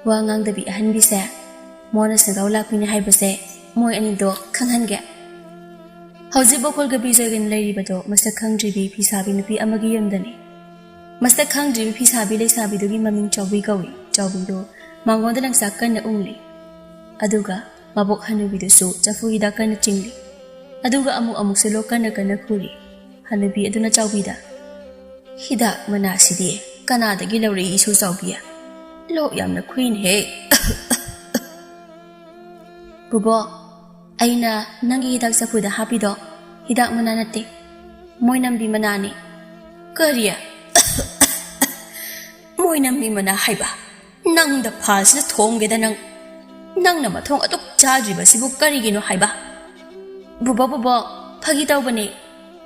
ꯋꯥ ꯉꯥꯡꯗꯕꯤ ꯑꯍꯟꯕꯤꯁꯦ ꯃꯣꯟꯅ ꯁꯦꯟꯖꯥꯎ ꯂꯥꯛꯄꯤꯅꯤ ꯍꯥꯏꯕꯁꯦ ꯃꯣꯏ ꯑꯅꯤꯗꯣ ꯈꯪꯍꯟꯒꯦ꯫ ꯍꯧꯖꯤꯛ ꯕꯣꯀꯨꯜꯒ ꯕꯤꯖꯣꯏꯒꯅ ꯂꯩꯔꯤꯕꯗꯣ ꯃꯁꯛ ꯈꯪꯗ꯭ꯔꯤꯕꯤ ꯐꯤꯁꯥꯕꯤ ꯅꯨꯄꯤ ꯑꯃꯒꯤ ꯌꯨꯝꯗꯅꯤ꯫ ꯃꯁꯛ ꯈꯪꯗ꯭ꯔꯤꯕꯤ ꯐꯤꯁꯥꯕꯤ ꯂꯩꯁꯥꯕꯤꯗꯨꯒꯤ ꯃꯃꯤꯡ ꯆꯥꯎꯕꯤ ꯀꯧꯏ꯫ ꯆꯥꯎꯕꯤꯗꯨ ꯃꯉꯣꯟꯗ ꯂꯪꯆꯥꯛ ꯀꯟꯅ ꯎꯪꯂꯤ꯫ ꯑꯗꯨꯒ ꯃꯕꯣꯛ ꯍꯅꯨꯕꯤꯗꯨꯁꯨ ꯆꯐꯨ ꯍꯤꯗꯥꯛ ꯀꯟꯅ ꯆꯤꯡꯂꯤ꯫ ꯑꯗꯨꯒ ꯑꯃꯨꯛ ꯑꯃꯨꯛꯁꯨ ꯂꯣꯛ ꯀꯟꯅ ꯀꯟꯅ ꯈꯨꯔꯤ꯫ ꯍꯅꯨꯕꯤ ꯑꯗꯨꯅ ꯆꯥꯎꯕꯤꯗ, "ꯍꯤꯗꯥꯛ ꯃꯅꯥꯁꯤꯗꯤ ꯀꯅꯥꯗꯒꯤ ꯂꯧꯔꯛꯏ ꯏꯁꯨ ꯆꯥꯎꯕꯤ? ꯂꯣꯛ ꯌꯥꯝꯅ ꯈꯨꯏꯅꯦꯍꯦ꯫" "ꯕꯨꯕꯣꯛ, ꯑꯩꯅ ꯅꯪꯒꯤ ꯍꯤꯗꯥꯛ ꯆꯐꯨꯗ ꯍꯥꯞꯄꯤꯗꯣ ꯍꯤꯗꯥꯛ ꯃꯅꯥ ꯅꯠꯇꯦ, ꯃꯣꯏꯅꯝꯕꯤ ꯃꯅꯥꯅꯤ꯫" "ꯀꯔꯤ? ꯃꯣꯏꯅꯝꯕꯤ ꯃꯅꯥ ꯍꯥꯏꯕ? ꯅꯪꯗ ꯐꯥꯜꯁꯤꯗ ꯊꯣꯡꯒꯦꯗ ꯅꯪ꯫ ꯅꯪꯅ ꯃꯊꯣꯡ ꯑꯗꯨꯛ ꯆꯥꯗ꯭ꯔꯤꯕꯁꯤꯕꯨ ꯀꯔꯤꯒꯤꯅꯣ ꯍꯥꯏꯕ?" "ꯕꯨꯕꯣꯛ, ꯕꯨꯕꯣꯛ, ꯐꯥꯒꯤ ꯇꯧꯕꯅꯦ꯫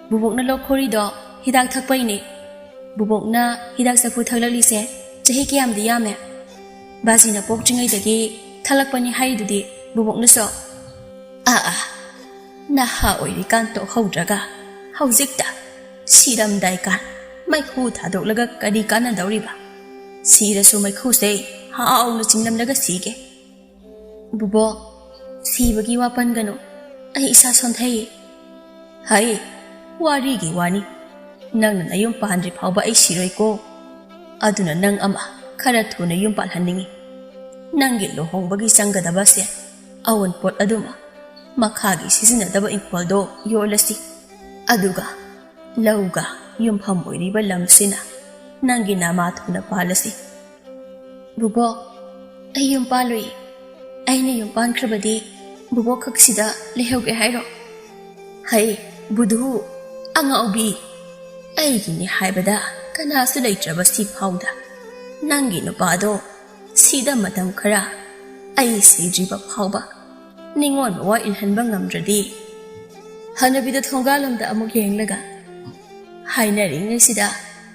ꯕꯨꯕꯣꯛꯅ ꯂꯣꯛ ꯈꯨꯔꯤꯗꯣ ꯍꯤꯗꯥꯛ ꯊꯛꯄꯩꯅꯦ꯫ ꯕꯨꯕꯣꯛꯅ ꯍꯤꯗꯥꯛ ꯆꯐꯨ ꯊꯛꯂꯛꯂꯤꯁꯦ ꯆꯍꯤ ꯀꯌꯥꯝꯗꯤ ꯌꯥꯝꯃꯦ? ꯕꯥꯖꯤꯅ ꯄꯣꯛꯇ꯭ꯔꯤꯉꯩꯗꯒꯤ ꯊꯛꯂꯛꯄꯅꯤ ꯍꯥꯏꯔꯤꯗꯨꯗꯤ ꯕꯨꯕꯣꯛꯅꯁꯨ꯫" "ꯑꯥ, ꯑꯥ, ꯅꯍꯥ ꯑꯣꯏꯔꯤꯀꯥꯟ ꯇꯣꯛꯍꯧꯗ꯭ꯔꯒ ꯍꯧꯖꯤꯛꯇ ꯁꯤꯔꯝꯗꯥꯏꯀꯥꯟ ꯃꯩꯈꯨ ꯊꯥꯗꯣꯛꯂꯒ ꯀꯔꯤ ꯀꯥꯟꯅꯗꯧꯔꯤꯕ? ꯁꯤꯔꯁꯨ ꯃꯩꯈꯨꯁꯦ ꯍꯥꯎꯅ ꯆꯤꯡꯂꯝꯂꯒ ꯁꯤꯒꯦ꯫" "ꯕꯨꯕꯣꯛ, ꯁꯤꯕꯒꯤ ꯋꯥ ꯄꯟꯒꯅꯨ, ꯑꯩ ꯏꯁꯥ ꯁꯣꯟꯊꯩꯌꯦ꯫" "ꯍꯩ, ꯋꯥꯔꯤꯒꯤ ꯋꯥꯅꯤ꯫ ꯅꯪꯅ ꯅꯌꯨꯝ ꯄꯥꯟꯗ꯭ꯔꯤ ꯐꯥꯎꯕ ꯑꯩ ꯁꯤꯔꯣꯏꯀꯣ꯫ ꯑꯗꯨꯅ ꯅꯪ ꯑꯃ ꯈꯔ ꯊꯨꯅ ꯌꯨꯝ ꯄꯥꯜꯍꯟꯅꯤꯡꯉꯤ꯫ ꯅꯪꯒꯤ ꯂꯨꯍꯣꯡꯕꯒꯤ ꯆꯪꯒꯗꯕ ꯁꯦꯜ, ꯑꯋꯨꯟꯄꯣꯠ ꯑꯗꯨꯃ ꯃꯈꯥꯒꯤ ꯁꯤꯖꯤꯟꯅꯗꯕ ꯏꯪꯈꯣꯜꯗꯣ ꯌꯣꯜꯂꯁꯤ꯫ ꯑꯗꯨꯒ ꯂꯧꯒ ꯌꯨꯝꯐꯝ ꯑꯣꯏꯔꯤꯕ ꯂꯝꯁꯤꯅ ꯅꯪꯒꯤ ꯅꯃꯥ ꯊꯨꯅ ꯄꯥꯜꯂꯁꯤ꯫" "ꯕꯨꯕꯣꯛ, ꯑꯩ ꯌꯨꯝ ꯄꯥꯜꯂꯨꯏ꯫ ꯑꯩꯅ ꯌꯨꯝ ꯄꯥꯟꯈ꯭ꯔꯕꯗꯤ ꯕꯨꯕꯣꯛ ꯈꯛꯁꯤꯗ ꯂꯩꯍꯧꯒꯦ ꯍꯥꯏꯔꯣ?" "ꯍꯩ, ꯕꯨꯙꯨ, ꯑꯉꯥꯎꯕꯤ, ꯑꯩꯒꯤꯅꯤ ꯍꯥꯏꯕꯗ ꯀꯅꯥꯁꯨ ꯂꯩꯇ꯭ꯔꯕ ꯁꯤ ꯐꯥꯎꯗ ꯅꯪꯒꯤ ꯅꯨꯄꯥꯗꯣ ꯁꯤꯗ ꯃꯇꯝ ꯈꯔ ꯑꯩ ꯁꯤꯗ꯭ꯔꯤꯕ ꯐꯥꯎꯕ ꯅꯤꯉꯣꯜ ꯃꯋꯥ ꯏꯜꯍꯟꯕ ꯉꯝꯗ꯭ꯔꯗꯤ꯫" ꯍꯅꯨꯕꯤꯗ ꯊꯣꯡꯒꯥꯜꯂꯣꯝꯗ ꯑꯃꯨꯛ ꯌꯦꯡꯂꯒ, "ꯍꯥꯏꯅꯔꯤꯉꯩꯁꯤꯗ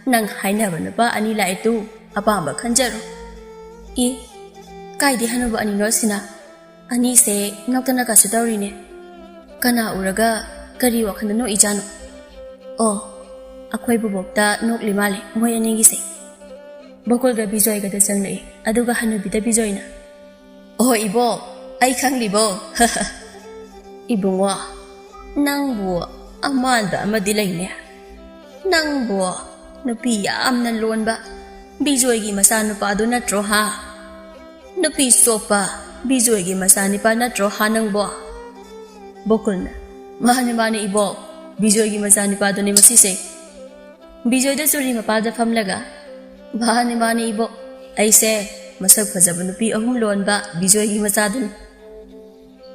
ꯅꯪ ꯍꯥꯏꯅꯕ ꯅꯨꯄꯥ ꯑꯅꯤ ꯂꯥꯛꯑꯦ ꯇꯨ, ꯑꯄꯥꯝꯕ ꯈꯟꯖꯔꯣ꯫ ꯏ, ꯀꯥꯏꯗꯤ ꯍꯅꯨꯕ ꯑꯅꯤꯅꯣ ꯁꯤꯅ? ꯑꯅꯤꯁꯦ ꯅꯣꯛꯇꯅ ꯀꯩꯁꯨ ꯇꯧꯔꯤꯅꯦ꯫ ꯀꯅꯥ ꯎꯔꯒ ꯀꯔꯤ ꯋꯥꯈꯜꯗ ꯅꯣꯛꯏꯖꯥꯠꯅꯣ? ꯑꯣ, ꯑꯩꯈꯣꯏ ꯕꯣꯕꯣꯛꯇ ꯅꯣꯛꯂꯤ ꯃꯥꯜꯂꯦ ꯃꯣꯏ ꯑꯅꯤꯒꯤꯁꯦ꯫ ꯕꯀꯨꯜꯒ ꯕꯤꯖꯣꯏꯒꯗ ꯆꯪꯂꯛꯏ, ꯑꯗꯨꯒ ꯍꯅꯨꯕꯤꯗ ꯕꯤꯖꯣꯏꯅ, "ꯑꯣ ꯏꯕꯣ, ꯑꯩ ꯈꯪꯂꯤꯕꯣ?" "ꯏꯕꯨꯡꯉꯣ, ꯅꯪꯕꯨ ꯑꯃꯥꯟꯕ ꯑꯃꯗꯤ ꯂꯩꯅꯦ꯫ ꯅꯪꯕꯨ ꯅꯨꯄꯤ ꯌꯥꯝꯅ ꯂꯣꯟꯕ ꯕꯤꯖꯣꯏꯒꯤ ꯃꯆꯥꯅꯨꯄꯥꯗꯨ ꯅꯠꯇ꯭ꯔꯣ ꯍꯥ? ꯅꯨꯄꯤ ꯆꯣꯞꯄ ꯕꯤꯖꯣꯏꯒꯤ ꯃꯆꯥꯅꯨꯄꯥ ꯅꯠꯇ꯭ꯔꯣ ꯍꯥ ꯅꯪꯕꯣ?" ꯕꯀꯨꯜꯅ, "ꯃꯥꯅꯦ, ꯃꯥꯅꯦ ꯏꯕꯣ, ꯕꯤꯖꯣꯏꯒꯤ ꯃꯆꯥꯅꯨꯄꯥꯗꯨꯅꯦ ꯃꯁꯤꯁꯦ꯫" ꯕꯤꯖꯣꯏꯗ ꯆꯨꯔꯤ ꯃꯄꯥꯗ ꯐꯝꯂꯒ, "ꯃꯥꯅꯦ, ꯃꯥꯅꯦ ꯏꯕꯣ, ꯑꯩꯁꯦ ꯃꯁꯛ ꯐꯖꯕ ꯅꯨꯄꯤ ꯑꯍꯨꯝ ꯂꯣꯟꯕ ꯕꯤꯖꯣꯏꯒꯤ ꯃꯆꯥꯗꯨꯅꯤ꯫"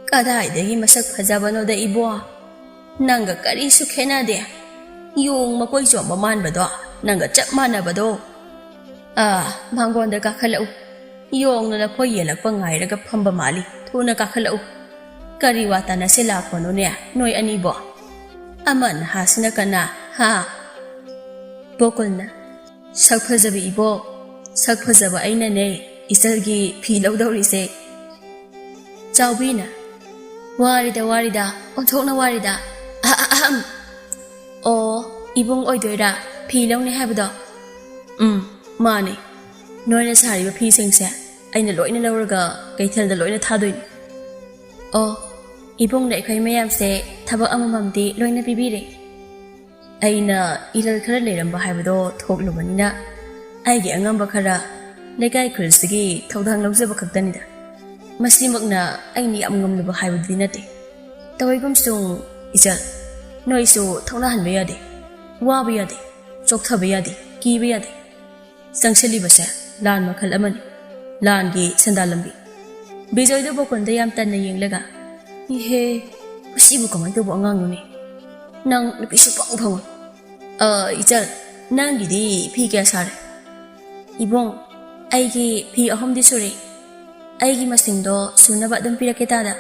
"ꯀꯗꯥꯏꯗꯒꯤ ꯃꯁꯛ ꯐꯖꯕꯅꯣꯗ ꯏꯕꯣ? ꯅꯪꯒ ꯀꯔꯤꯁꯨ ꯈꯦꯠꯅꯗꯦ꯫ ꯌꯣꯡ ꯃꯀꯣꯏ ꯆꯣꯝꯕ ꯃꯥꯟꯕꯗꯣ ꯅꯪꯒ ꯆꯞ ꯃꯥꯟꯅꯕꯗꯣ꯫ ꯑꯥ, ꯃꯥꯡꯒꯣꯟꯗ ꯀꯥꯈꯠꯂꯛꯎ꯫ ꯌꯣꯡꯅ ꯂꯐꯣꯏ ꯌꯦꯜꯂꯛꯄ ꯉꯥꯏꯔꯒ ꯐꯝꯕ ꯃꯥꯜꯂꯤ꯫ ꯊꯨꯅ ꯀꯥꯈꯠꯂꯛꯎ꯫ ꯀꯔꯤ ꯋꯥ ꯇꯥꯅꯁꯦ ꯂꯥꯛꯄꯅꯣꯅꯦ ꯅꯣꯏ ꯑꯅꯤꯕꯣ? ꯑꯃ ꯅꯍꯥꯁꯤꯅ ꯀꯅꯥ, ꯍꯥ?" ꯕꯣꯀꯨꯜꯅ, "ꯁꯛ ꯐꯖꯕ ꯏꯕꯣꯛ, ꯁꯛ ꯐꯖꯕ ꯑꯩꯅꯅꯦ ꯏꯆꯜꯒꯤ ꯐꯤ ꯂꯧꯗꯧꯔꯤꯁꯦ꯫" ꯆꯥꯎꯕꯤꯅ, "ꯋꯥꯔꯤꯗ, ꯋꯥꯔꯤꯗ, ꯑꯣꯟꯊꯣꯛꯅ ꯋꯥꯔꯤꯗ꯫ ꯑꯍ, ꯑꯍꯝ꯫ ꯑꯣ, ꯏꯕꯨꯡ ꯑꯣꯏꯗꯣꯏꯔꯥ ꯐꯤ ꯂꯧꯅꯤ ꯍꯥꯏꯕꯗꯣ?" "ꯎꯝ, ꯃꯥꯅꯦ꯫ ꯅꯣꯏꯅ ꯁꯥꯔꯤꯕ ꯐꯤꯁꯤꯡꯁꯦ ꯑꯩꯅ ꯂꯣꯏꯅ ꯂꯧꯔꯒ ꯀꯩꯊꯦꯜꯗ ꯂꯣꯏꯅ ꯊꯥꯗꯣꯏꯅꯤ꯫" "ꯑꯣ, ꯏꯕꯨꯡꯅ ꯑꯩꯈꯣꯏ ꯃꯌꯥꯝꯁꯦ ꯊꯕꯛ ꯑꯃꯃꯝꯗꯤ ꯂꯣꯏꯅ ꯄꯤꯕꯤꯔꯦ꯫ ꯑꯩꯅ ꯏꯔꯜ ꯈꯔ ꯂꯩꯔꯝꯕ ꯍꯥꯏꯕꯗꯣ ꯊꯣꯛꯂꯨꯕꯅꯤꯅ ꯑꯩꯒꯤ ꯑꯉꯝꯕ ꯈꯔ ꯂꯩꯀꯥꯏ ꯈꯨꯜꯁꯤꯒꯤ ꯊꯧꯗꯥꯡ ꯂꯧꯖꯕ ꯈꯛꯇꯅꯤꯗ꯫ ꯃꯁꯤꯃꯛꯅ ꯑꯩꯅ ꯌꯥꯝ ꯉꯝꯂꯨꯕ ꯍꯥꯏꯕꯗꯨꯗꯤ ꯅꯠꯇꯦ꯫ ꯇꯧꯏꯒꯨꯝꯁꯨꯡ ꯏꯆꯜ, ꯅꯣꯏꯁꯨ ꯊꯧꯅꯥꯍꯟꯕ ꯌꯥꯗꯦ, ꯋꯥꯕ ꯌꯥꯗꯦ, ꯆꯣꯛꯊꯕ ꯌꯥꯗꯦ, ꯀꯤꯕ ꯌꯥꯗꯦ꯫ ꯆꯪꯁꯤꯜꯂꯤꯕꯁꯦ ꯂꯥꯟ ꯃꯈꯜ ꯑꯃꯅꯤ, ꯂꯥꯟꯒꯤ ꯁꯦꯟꯗꯥꯜ ꯂꯝꯕꯤ꯫" ꯕꯤꯖꯣꯏꯗꯨ ꯕꯣꯀꯨꯟꯗ ꯌꯥꯝ ꯇꯟꯅ ꯌꯦꯡꯂꯒ, "ꯏꯍꯦ, ꯃꯁꯤꯕꯨ ꯀꯃꯥꯏꯅ ꯇꯧꯕ ꯑꯉꯥꯡꯅꯣꯅꯦ? ꯅꯪ ꯅꯨꯄꯤ ꯁꯨꯐꯪ ꯐꯪꯉꯣꯏ꯫ ꯑ, ꯏꯆꯜ, ꯅꯪꯒꯤꯗꯤ ꯐꯤ ꯀꯌꯥ ꯁꯥꯔꯦ?" "ꯏꯕꯨꯡ, ꯑꯩꯒꯤ ꯐꯤ ꯑꯍꯨꯝꯗꯤ ꯁꯨꯔꯦ꯫ ꯑꯩꯒꯤ ꯃꯁꯤꯡꯗꯣ ꯁꯨꯅꯕ ꯑꯗꯨꯝ ꯄꯤꯔꯛꯀꯦ ꯇꯥꯗ꯫"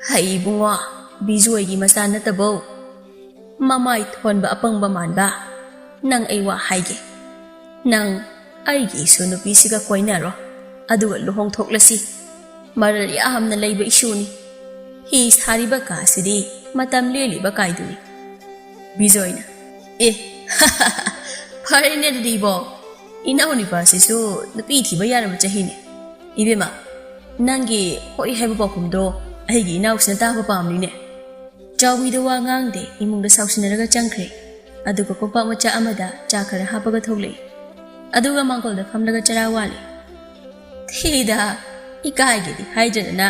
"ꯍꯩ ꯏꯕꯨꯡꯉꯣ, ꯕꯤꯖꯣꯏꯒꯤ ꯃꯆꯥ ꯅꯠꯇꯕꯧ꯫ ꯃꯃꯥꯏ ꯊꯣꯟꯕ ꯑꯄꯪꯕ ꯃꯥꯟꯕ꯫ ꯅꯪ ꯑꯩ ꯋꯥ ꯍꯥꯏꯒꯦ꯫ ꯅꯪ ꯑꯩꯒꯤ ꯏꯁꯨ ꯅꯨꯄꯤꯁꯤꯒ ꯀꯣꯏꯅꯔꯣ, ꯑꯗꯨꯒ ꯂꯨꯍꯣꯡꯊꯣꯛꯂꯁꯤ꯫ ꯃꯔꯜ ꯌꯥꯝꯅ ꯂꯩꯕ ꯏꯁꯨꯅꯤ꯫ ꯍꯤ ꯁꯥꯔꯤꯕ ꯀꯥꯁꯤꯗꯤ ꯃꯇꯝ ꯂꯦꯜꯂꯤꯕ ꯀꯥꯏꯗꯨꯅꯤ꯫ ꯕꯤꯖꯣꯏꯅ, "ꯑꯦ, ꯐꯔꯦꯅꯦ ꯑꯗꯨꯗꯤ ꯏꯕꯣ, ꯏꯅꯥꯎ ꯅꯨꯄꯥꯁꯤꯁꯨ ꯅꯨꯄꯤ ꯊꯤꯕ ꯌꯥꯔꯕ ꯆꯍꯤꯅꯦ꯫ ꯏꯕꯦꯝꯃ, ꯅꯪꯒꯤ ꯍꯣꯏ ꯍꯥꯏꯕ ꯄꯥꯎꯈꯨꯝꯗꯣ ꯑꯩꯒꯤ ꯏꯅꯥꯎꯁꯤꯅ ꯇꯥꯕ ꯄꯥꯝꯂꯤꯅꯦ꯫" ꯆꯥꯎꯕꯤꯗꯣ ꯋꯥ ꯉꯥꯡꯗꯦ, ꯏꯃꯨꯡꯗ ꯁꯥꯎꯁꯤꯟꯅꯔꯒ ꯆꯪꯈ꯭ꯔꯦ꯫ ꯑꯗꯨꯒ ꯀꯣꯝꯄꯥꯛ ꯃꯆꯥ ꯑꯃꯗ ꯆꯥ ꯈꯔ ꯍꯥꯞꯄꯒ ꯊꯣꯛꯂꯛꯏ꯫ ꯑꯗꯨꯒ ꯃꯥꯡꯒꯣꯜꯗ ꯐꯝꯂꯒ ꯆꯔꯥ ꯋꯥꯜꯂꯤ꯫ "ꯊꯤꯗ, ꯏꯀꯥꯏꯒꯦꯗꯤ ꯍꯥꯏꯗ꯭ꯔꯗꯅ꯫"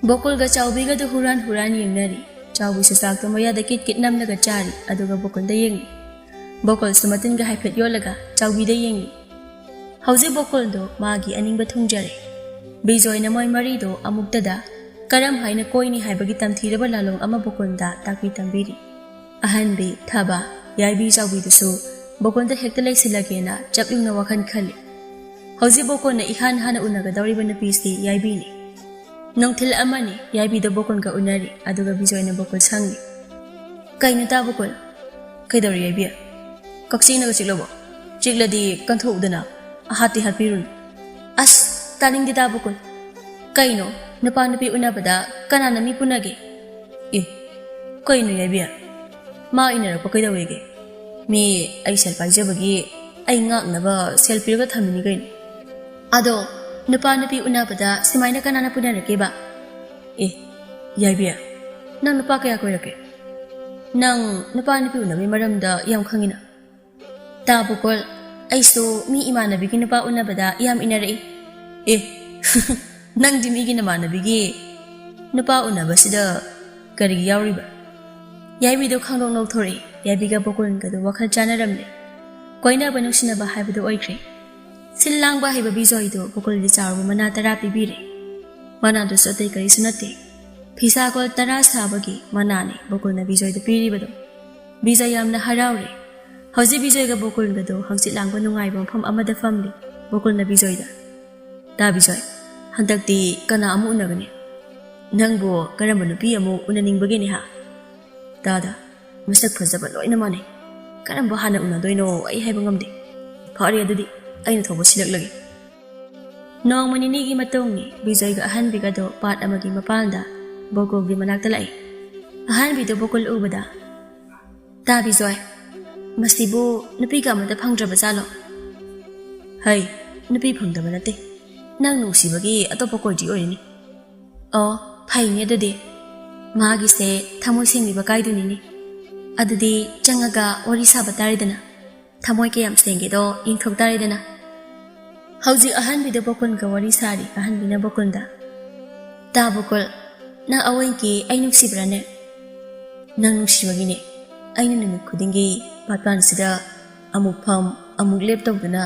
ꯕꯣꯀꯨꯜꯒ ꯆꯥꯎꯕꯤꯒꯗꯨ ꯍꯨꯔꯥꯟ ꯍꯨꯔꯥꯟ ꯌꯦꯡꯅꯔꯤ꯫ ꯆꯥꯎꯕꯤꯁꯨ ꯆꯥꯛꯇꯣ ꯃꯌꯥꯗ ꯀꯤꯠ ꯀꯤꯠ ꯅꯝꯂꯒ ꯆꯥꯔꯤ, ꯑꯗꯨꯒ ꯕꯣꯀꯨꯜꯗ ꯌꯦꯡꯂꯤ꯫ ꯕꯣꯀꯨꯜꯁꯨ ꯃꯇꯤꯟꯒ ꯍꯥꯏꯐꯦꯠ ꯌꯣꯜꯂꯒ ꯆꯥꯎꯕꯤꯗ ꯌꯦꯡꯂꯤ꯫ ꯍꯧꯖꯤꯛ ꯕꯣꯀꯨꯜꯗꯣ ꯃꯥꯒꯤ ꯑꯅꯤꯡꯕ ꯊꯨꯡꯖꯔꯦ꯫ ꯕꯤꯖꯣꯏꯅ ꯃꯣꯏ ꯃꯔꯤꯗꯣ ꯑꯃꯨꯛꯇꯗ ꯀꯔꯝ ꯍꯥꯏꯅ ꯀꯣꯏꯅꯤ ꯍꯥꯏꯕꯒꯤ ꯇꯝꯊꯤꯔꯕ ꯂꯥꯂꯣꯡ ꯑꯃ ꯕꯣꯀꯨꯜꯗ ꯇꯥꯛꯄꯤ ꯇꯝꯕꯤꯔꯤ꯫ ꯑꯍꯟꯕꯤ, ꯊꯥꯕ, ꯌꯥꯏꯕꯤ, ꯆꯥꯎꯕꯤꯗꯨꯁꯨ ꯕꯣꯀꯨꯜꯗ ꯍꯦꯛꯇ ꯂꯩꯁꯤꯜꯂꯒꯦꯅ ꯆꯞ ꯌꯨꯡꯅ ꯋꯥꯈꯜ ꯈꯜꯂꯤ꯫ ꯍꯧꯖꯤꯛ ꯕꯣꯀꯨꯜꯅ ꯏꯍꯥꯟ ꯍꯥꯟꯅ ꯎꯅꯒꯗꯧꯔꯤꯕ ꯅꯨꯄꯤꯁꯤ ꯌꯥꯏꯕꯤꯅꯤ꯫ ꯅꯨꯡꯊꯤꯜ ꯑꯃꯅꯤ, ꯌꯥꯏꯕꯤꯗ ꯕꯣꯀꯨꯜꯒ ꯎꯅꯔꯤ, ꯑꯗꯨꯒ ꯕꯤꯖꯣꯏꯅ ꯕꯣꯀꯨꯜ ꯁꯪꯉꯤ꯫ "ꯀꯩꯅꯣ ꯇꯥ ꯕꯣꯀꯨꯜ? ꯀꯩꯗꯧꯔꯤ ꯌꯥꯏꯕꯤ? ꯀꯛꯆꯦꯡꯅꯒ ꯆꯤꯛꯂꯕꯣ? ꯆꯤꯛꯂꯗꯤ ꯀꯟꯊꯣꯛꯎꯗꯅ, ꯑꯍꯥꯠꯇꯤ ꯍꯥꯠꯄꯤꯔꯨꯅꯨ꯫" "ꯑꯁ, ꯇꯥꯅꯤꯡꯗꯦ ꯇꯥ ꯕꯣꯀꯨꯜ꯫ ꯀꯩꯅꯣ, ꯅꯨꯄꯥ ꯅꯨꯄꯤ ꯎꯅꯕꯗ ꯀꯅꯥꯅ ꯃꯤ ꯄꯨꯅꯒꯦ?" "ꯑꯦ, ꯀꯩꯅꯣ ꯌꯥꯏꯕꯤ? ꯃꯥ ꯏꯟꯅꯔꯛꯄ ꯀꯩꯗꯧꯋꯦꯒꯦ? ꯃꯤ ꯑꯩ ꯁꯦꯜ ꯄꯥꯏꯖꯕꯒꯤ ꯑꯩ ꯉꯥꯛꯅꯕ ꯁꯦꯜ ꯄꯤꯔꯒ ꯊꯝꯃꯤꯅꯤ ꯀꯩꯅꯣ꯫ ꯑꯗꯣ ꯅꯨꯄꯥ ꯅꯨꯄꯤ ꯎꯅꯕꯗ ꯁꯨꯃꯥꯏꯅ ꯀꯅꯥꯅ ꯄꯨꯅꯔꯛꯀꯦꯕ?" "ꯑꯦ, ꯌꯥꯏꯕꯤ, ꯅꯪ ꯅꯨꯄꯥ ꯀꯌꯥ ꯀꯣꯏꯔꯛꯀꯦ? ꯅꯪ ꯅꯨꯄꯥ ꯅꯨꯄꯤ ꯎꯅꯕꯒꯤ ꯃꯔꯝꯗ ꯌꯥꯝ ꯈꯪꯉꯤꯅ?" "ꯇꯥ ꯕꯣꯀꯨꯜ, ꯑꯩꯁꯨ ꯃꯤ ꯏꯃꯥꯟꯅꯕꯤꯒꯤ ꯅꯨꯄꯥ ꯎꯅꯕꯗ ꯌꯥꯝ ꯏꯟꯅꯔꯛꯏ꯫" "ꯑꯦ, ꯅꯪꯗꯤ ꯃꯤꯒꯤ ꯅꯃꯥꯟꯅꯕꯤꯒꯤ ꯅꯨꯄꯥ ꯎꯅꯕꯁꯤꯗ ꯀꯔꯤ ꯌꯥꯎꯔꯤꯕ?" ꯌꯥꯏꯕꯤꯗꯣ ꯈꯪꯅꯣꯛ ꯅꯣꯛꯊꯣꯔꯛꯏ꯫ ꯌꯥꯏꯕꯤꯒ ꯕꯣꯀꯨꯜꯒꯗꯣ ꯋꯥꯈꯜ ꯆꯥꯟꯅꯔꯝꯂꯦ꯫ ꯀꯣꯏꯅꯕ ꯅꯨꯡꯁꯤꯅꯕ ꯍꯥꯏꯕꯗꯨ ꯑꯣꯏꯈ꯭ꯔꯦ꯫ ꯁꯤꯜ ꯂꯥꯡꯕ ꯍꯩꯕ ꯕꯤꯖꯣꯏꯗꯣ ꯕꯣꯀꯨꯜꯒꯤ ꯆꯥꯎꯔꯕ ꯃꯅꯥ ꯇꯔꯥ ꯄꯤꯕꯤꯔꯦ꯫ ꯃꯅꯥꯗꯨꯁꯨ ꯑꯇꯩ ꯀꯔꯤꯁꯨ ꯅꯠꯇꯦ, ꯐꯤꯁꯥꯀꯣꯜ ꯇꯔꯥ ꯁꯥꯕꯒꯤ ꯃꯅꯥꯅꯤ ꯕꯣꯀꯨꯜꯅ ꯕꯤꯖꯣꯏꯗ ꯄꯤꯔꯤꯕꯗꯣ꯫ ꯕꯤꯖꯣꯏ ꯌꯥꯝꯅ ꯍꯔꯥꯎꯔꯦ꯫ ꯍꯧꯖꯤꯛ ꯕꯤꯖꯣꯏꯒ ꯕꯣꯀꯨꯜꯒꯗꯣ ꯍꯪꯆꯤꯠ ꯂꯥꯡꯕ ꯅꯨꯡꯉꯥꯏꯕ ꯃꯐꯝ ꯑꯃꯗ ꯐꯝꯂꯤ꯫ ꯕꯣꯀꯨꯜꯅ ꯕꯤꯖꯣꯏꯗ, "ꯇꯥ ꯕꯤꯖꯣꯏ, ꯍꯟꯗꯛꯇꯤ ꯀꯅꯥ ꯑꯃꯨꯛ ꯎꯅꯒꯅꯤ? ꯅꯪꯕꯨ ꯀꯔꯝꯕ ꯅꯨꯄꯤ ꯑꯃꯨꯛ ꯎꯅꯅꯤꯡꯕꯒꯦꯅꯦ ꯍꯥ?" "ꯇꯥꯗ, ꯃꯁꯛ ꯐꯖꯕ ꯂꯣꯏꯅ ꯃꯥꯟꯅꯩ꯫ ꯀꯔꯝꯕ ꯍꯥꯟꯅ ꯎꯅꯗꯣꯏꯅꯣ ꯑꯩ ꯍꯥꯏꯕ ꯉꯝꯗꯦ꯫ ꯐꯔꯦ, ꯑꯗꯨꯗꯤ ꯑꯩꯅ ꯊꯧꯕ ꯁꯤꯜꯂꯛꯂꯒꯦ꯫ ꯅꯣꯡꯃ ꯅꯤꯅꯤꯒꯤ ꯃꯇꯨꯡ ꯕꯤꯖꯣꯏꯒ ꯑꯍꯟꯕꯤꯒꯗꯣ ꯄꯥꯠ ꯑꯃꯒꯤ ꯃꯄꯥꯟꯗ ꯕꯣꯀꯨꯜꯒꯤ ꯃꯅꯥꯛꯇ ꯂꯥꯛꯏ꯫ ꯑꯍꯟꯕꯤꯗꯣ ꯕꯣꯀꯨꯜ ꯎꯕꯗ, "ꯇꯥ ꯕꯤꯖꯣꯏ, ꯃꯁꯤꯕꯨ ꯅꯨꯄꯤꯒ ꯑꯃꯇ ꯐꯪꯗ꯭ꯔꯕ ꯖꯥꯠꯂꯣ?" "ꯍꯩ, ꯅꯨꯄꯤ ꯐꯪꯗꯕ ꯅꯠꯇꯦ꯫ ꯅꯪ ꯅꯨꯡꯁꯤꯕꯒꯤ ꯑꯇꯣꯞꯄ ꯀꯣꯏꯗ꯭ꯔꯤ ꯑꯣꯏꯔꯅꯤ꯫" "ꯑꯣ, ꯐꯩꯅꯦ ꯑꯗꯨꯗꯤ꯫ ꯃꯥꯒꯤꯁꯦ ꯊꯃꯣꯏ ꯁꯦꯡꯂꯤꯕ ꯀꯥꯏꯗꯨꯅꯤꯅꯦ꯫ ꯑꯗꯨꯗꯤ ꯆꯪꯉꯒ ꯋꯥꯔꯤ ꯁꯥꯕ ꯇꯥꯔꯦꯗꯅ꯫ ꯊꯃꯣꯏ ꯀꯌꯥꯝ ꯁꯦꯡꯒꯦꯗꯣ ꯌꯦꯡꯊꯣꯛ ꯇꯥꯔꯦꯗꯅ꯫" ꯍꯧꯖꯤꯛ ꯑꯍꯟꯕꯤꯗ ꯕꯣꯀꯨꯜꯒ ꯋꯥꯔꯤ ꯁꯥꯔꯤ꯫ ꯑꯍꯟꯕꯤꯅ ꯕꯣꯀꯨꯜꯗ, "ꯇꯥ ꯕꯣꯀꯨꯜ, ꯅꯪ ꯑꯋꯣꯏꯒꯤ ꯑꯩ ꯅꯨꯡꯁꯤꯕ꯭ꯔꯥꯅꯦ?" "ꯅꯪ ꯅꯨꯡꯁꯤꯕꯒꯤꯅꯦ ꯑꯩꯅ ꯅꯨꯃꯤꯠ ꯈꯨꯗꯤꯡꯒꯤ ꯃꯄꯥꯟꯁꯤꯗ ꯑꯃꯨꯛ ꯐꯝ ꯑꯃꯨꯛ ꯂꯦꯞ ꯇꯧꯗꯨꯅ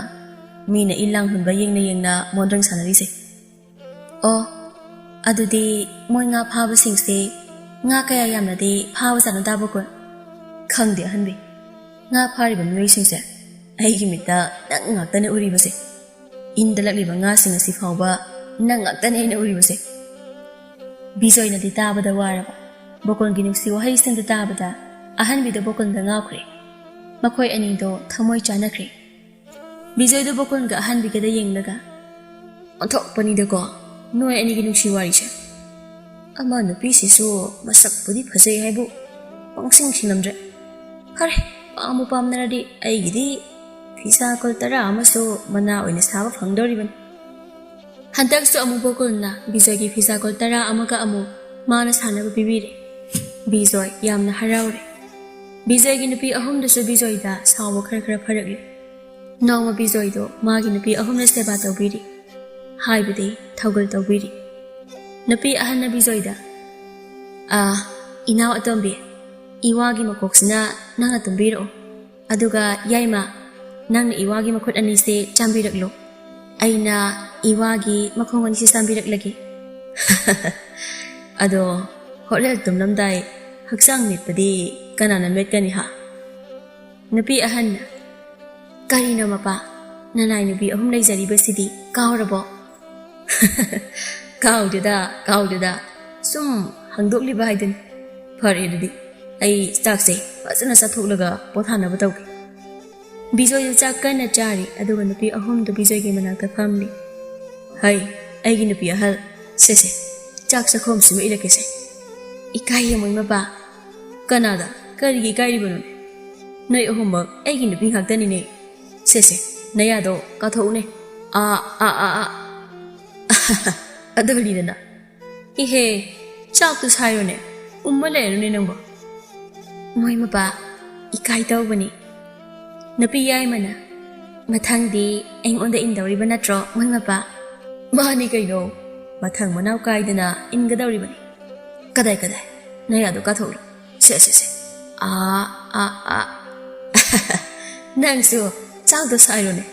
ꯃꯤꯅ ꯏꯟ ꯂꯥꯡ ꯍꯨꯟꯕ ꯌꯦꯡꯅ ꯌꯦꯡꯅ ꯃꯣꯟꯗ꯭ꯔꯪ ꯁꯥꯟꯅꯔꯤꯁꯦ꯫" "ꯑꯣ, ꯑꯗꯨꯗꯤ ꯃꯣꯏ ꯉꯥ ꯐꯥꯕꯁꯤꯡꯁꯦ ꯉꯥ ꯀꯌꯥ ꯌꯥꯝꯅꯗꯤ ꯐꯥꯕꯖꯥꯠꯅꯣ ꯇꯥ ꯕꯣꯀꯨꯜ?" "ꯈꯪꯗꯦ ꯑꯍꯟꯕꯤ, ꯉꯥ ꯐꯥꯔꯤꯕ ꯃꯤꯑꯣꯏꯁꯤꯡꯁꯦ ꯑꯩꯒꯤ ꯃꯤꯠꯇ ꯅꯪ ꯉꯥꯛꯇꯅꯦ ꯎꯔꯤꯕꯁꯦ꯫ ꯏꯟꯗ ꯂꯛꯂꯤꯕ ꯉꯥꯁꯤꯡ ꯑꯁꯤ ꯐꯥꯎꯕ ꯅꯪ ꯉꯥꯛꯇꯅꯦ ꯑꯩꯅ ꯎꯔꯤꯕꯁꯦ꯫" ꯕꯤꯖꯣꯏꯅꯗꯤ ꯇꯥꯕꯗ ꯋꯥꯔꯕ꯫ ꯕꯣꯀꯨꯜꯒꯤ ꯅꯨꯡꯁꯤ ꯋꯥꯍꯩꯁꯤꯡꯗꯨ ꯇꯥꯕꯗ ꯑꯍꯟꯕꯤꯗꯣ ꯕꯣꯀꯨꯜꯗ ꯉꯥꯎꯈ꯭ꯔꯦ꯫ ꯃꯈꯣꯏ ꯑꯅꯤꯗꯣ ꯊꯃꯣꯏ ꯆꯥꯟꯅꯈ꯭ꯔꯦ꯫ ꯕꯤꯖꯣꯏꯗꯨ ꯕꯣꯀꯨꯜꯒ ꯑꯍꯟꯕꯤꯒꯗ ꯌꯦꯡꯂꯒ, "ꯑꯣꯟꯊꯣꯛꯄꯅꯤꯗꯀꯣ ꯅꯣꯏ ꯑꯅꯤꯒꯤ ꯅꯨꯡꯁꯤ ꯋꯥꯔꯤꯁꯦ꯫ ꯑꯃ ꯅꯨꯄꯤꯁꯤꯁꯨ ꯃꯁꯛꯄꯨꯗꯤ ꯐꯖꯩ ꯍꯥꯏꯕꯨ ꯄꯪꯁꯤꯡ ꯁꯤꯡꯂꯝꯗ꯭ꯔꯦ꯫ ꯐꯔꯦ, ꯄꯥꯝꯕꯨ ꯄꯥꯝꯅꯔꯗꯤ ꯑꯩꯒꯤꯗꯤ ꯐꯤꯁꯥ ꯀꯣꯜ ꯇꯔꯥ ꯑꯃꯁꯨ ꯃꯅꯥ ꯑꯣꯏꯅ ꯁꯥꯕ ꯐꯪꯗꯧꯔꯤꯕꯅꯤ꯫" ꯍꯟꯗꯛꯁꯨ ꯑꯃꯨꯛ ꯕꯣꯀꯨꯜꯅ ꯕꯤꯖꯣꯏꯒꯤ ꯐꯤꯁꯥ ꯀꯣꯜ ꯇꯔꯥ ꯑꯃꯒ ꯑꯃꯨꯛ ꯃꯥꯅ ꯁꯥꯅꯕ ꯄꯤꯕꯤꯔꯦ꯫ ꯕꯤꯖꯣꯏ ꯌꯥꯝꯅ ꯍꯔꯥꯎꯔꯦ꯫ ꯕꯤꯖꯣꯏꯒꯤ ꯅꯨꯄꯤ ꯑꯍꯨꯝꯗꯨꯁꯨ ꯕꯤꯖꯣꯏꯗ ꯁꯥꯎꯕ ꯈꯔ ꯈꯔ ꯐꯔꯛꯂꯦ꯫ ꯅꯣꯡꯃ ꯕꯤꯖꯣꯏꯗꯣ ꯃꯥꯒꯤ ꯅꯨꯄꯤ ꯑꯍꯨꯝꯅ ꯁꯦꯕꯥ ꯇꯧꯕꯤꯔꯤ, ꯍꯥꯏꯕꯗꯤ ꯊꯧꯒꯜ ꯇꯧꯕꯤꯔꯤ꯫ ꯅꯨꯄꯤ ꯑꯍꯟꯅ ꯕꯤꯖꯣꯏꯗ, "ꯑꯥ, ꯏꯅꯥꯎ ꯑꯇꯣꯝꯕꯤ, ꯏꯋꯥꯒꯤ ꯃꯀꯣꯛꯁꯤꯅ ꯅꯪꯅ ꯇꯨꯝꯕꯤꯔꯛꯑꯣ꯫ ꯑꯗꯨꯒ ꯌꯥꯏꯃ, ꯅꯪꯅ ꯏꯋꯥꯒꯤ ꯃꯈꯨꯠ ꯑꯅꯤꯁꯦ ꯆꯥꯝꯕꯤꯔꯛꯂꯣ꯫ ꯑꯩꯅ ꯏꯋꯥꯒꯤ ꯃꯈꯣꯡ ꯑꯅꯤꯁꯦ ꯆꯥꯝꯕꯤꯔꯛꯂꯒꯦ꯫" "ꯑꯗꯣ ꯍꯣꯔꯦꯟ ꯇꯨꯝꯂꯝꯗꯥꯏ ꯍꯛꯆꯥꯡ ꯃꯦꯠꯄꯗꯤ ꯀꯅꯥꯅ ꯃꯦꯠꯀꯅꯤ ꯍꯥ?" ꯅꯨꯄꯤ ꯑꯍꯟꯅ, "ꯀꯔꯤꯅꯣ ꯃꯄꯥ, ꯅꯅꯥꯏ ꯅꯨꯄꯤ ꯑꯍꯨꯝ ꯂꯩꯖꯔꯤꯕꯁꯤꯗꯤ ꯀꯥꯎꯔꯕꯣ?" "ꯀꯥꯎꯗꯦꯗ, ꯀꯥꯎꯗꯦꯗ, ꯁꯨꯝ ꯍꯪꯗꯣꯛꯂꯤꯕ ꯍꯥꯏꯗꯨꯅꯤ꯫ ꯐꯔꯦ ꯑꯗꯨꯗꯤ, ꯑꯩ ꯆꯥꯛꯁꯦ ꯐꯖꯅ ꯆꯥꯊꯣꯛꯂꯒ ꯄꯣꯊꯥꯅꯕ ꯇꯧꯒꯦ꯫ ꯕꯤꯖꯣꯏꯗꯨ ꯆꯥꯛ ꯀꯟꯅ ꯆꯥꯔꯤ, ꯑꯗꯨꯒ ꯅꯨꯄꯤ ꯑꯍꯨꯝꯗꯨ ꯕꯤꯖꯣꯏꯒꯤ ꯃꯅꯥꯛꯇ ꯐꯝꯂꯤ꯫ "ꯍꯩ, ꯑꯩꯒꯤ ꯅꯨꯄꯤ ꯑꯍꯜ, ꯁꯦ ꯁꯦ, ꯆꯥꯛ ꯆꯥꯛꯈꯣꯝꯁꯤꯃ ꯏꯜꯂꯛꯀꯦꯁꯦ꯫" "ꯏꯀꯥꯏꯌꯦ ꯃꯣꯏ ꯃꯄꯥ꯫" "ꯀꯅꯥꯗ? ꯀꯔꯤꯒꯤ ꯏꯀꯥꯏꯔꯤꯕꯅꯣꯅꯦ? ꯅꯣꯏ ꯑꯍꯨꯝꯃꯛ ꯑꯩꯒꯤ ꯅꯨꯄꯤ ꯉꯥꯛꯇꯅꯤꯅꯦ꯫ ꯁꯦ ꯁꯦ, ꯅꯌꯥꯗꯣ ꯀꯥꯊꯣꯛꯎꯅꯦ꯫ ꯑꯥ, ꯑꯥ, ꯑꯥ, ꯑꯥ꯫ ꯑꯗꯨ ꯂꯤꯗꯅ꯫ ꯏꯍꯦ, ꯆꯥꯛꯇꯨ ꯁꯥꯏꯔꯣꯅꯦ, ꯎꯝꯃ ꯂꯩꯔꯅꯨꯅꯦ ꯅꯪꯕꯣ꯫" "ꯃꯣꯏ ꯃꯄꯥ, ꯏꯀꯥꯏ ꯇꯧꯕꯅꯤ꯫" ꯅꯨꯄꯤ ꯌꯥꯏꯃꯅ, "ꯃꯊꯪꯗꯤ ꯑꯩꯉꯣꯟꯗ ꯏꯟꯗꯧꯔꯤꯕ ꯅꯠꯇ꯭ꯔꯣ, ꯃꯣꯏ ꯃꯄꯥ?" "ꯃꯥꯅꯤ ꯀꯩꯅꯣ, ꯃꯊꯪ ꯃꯅꯥꯎ ꯀꯥꯏꯗꯅ ꯏꯟꯒꯗꯧꯔꯤꯕꯅꯤ꯫" "ꯀꯗꯥꯏ, ꯀꯗꯥꯏ? ꯅꯌꯥꯗꯣ ꯀꯥꯊꯣꯛꯂꯣ꯫ ꯁꯦ, ꯁꯦ, ꯁꯦ꯫ ꯑꯥ, ꯑꯥ, ꯑꯥ꯫" "ꯅꯪꯁꯨ ꯆꯥꯛꯇꯣ ꯁꯥꯏꯔꯣꯅꯦ꯫"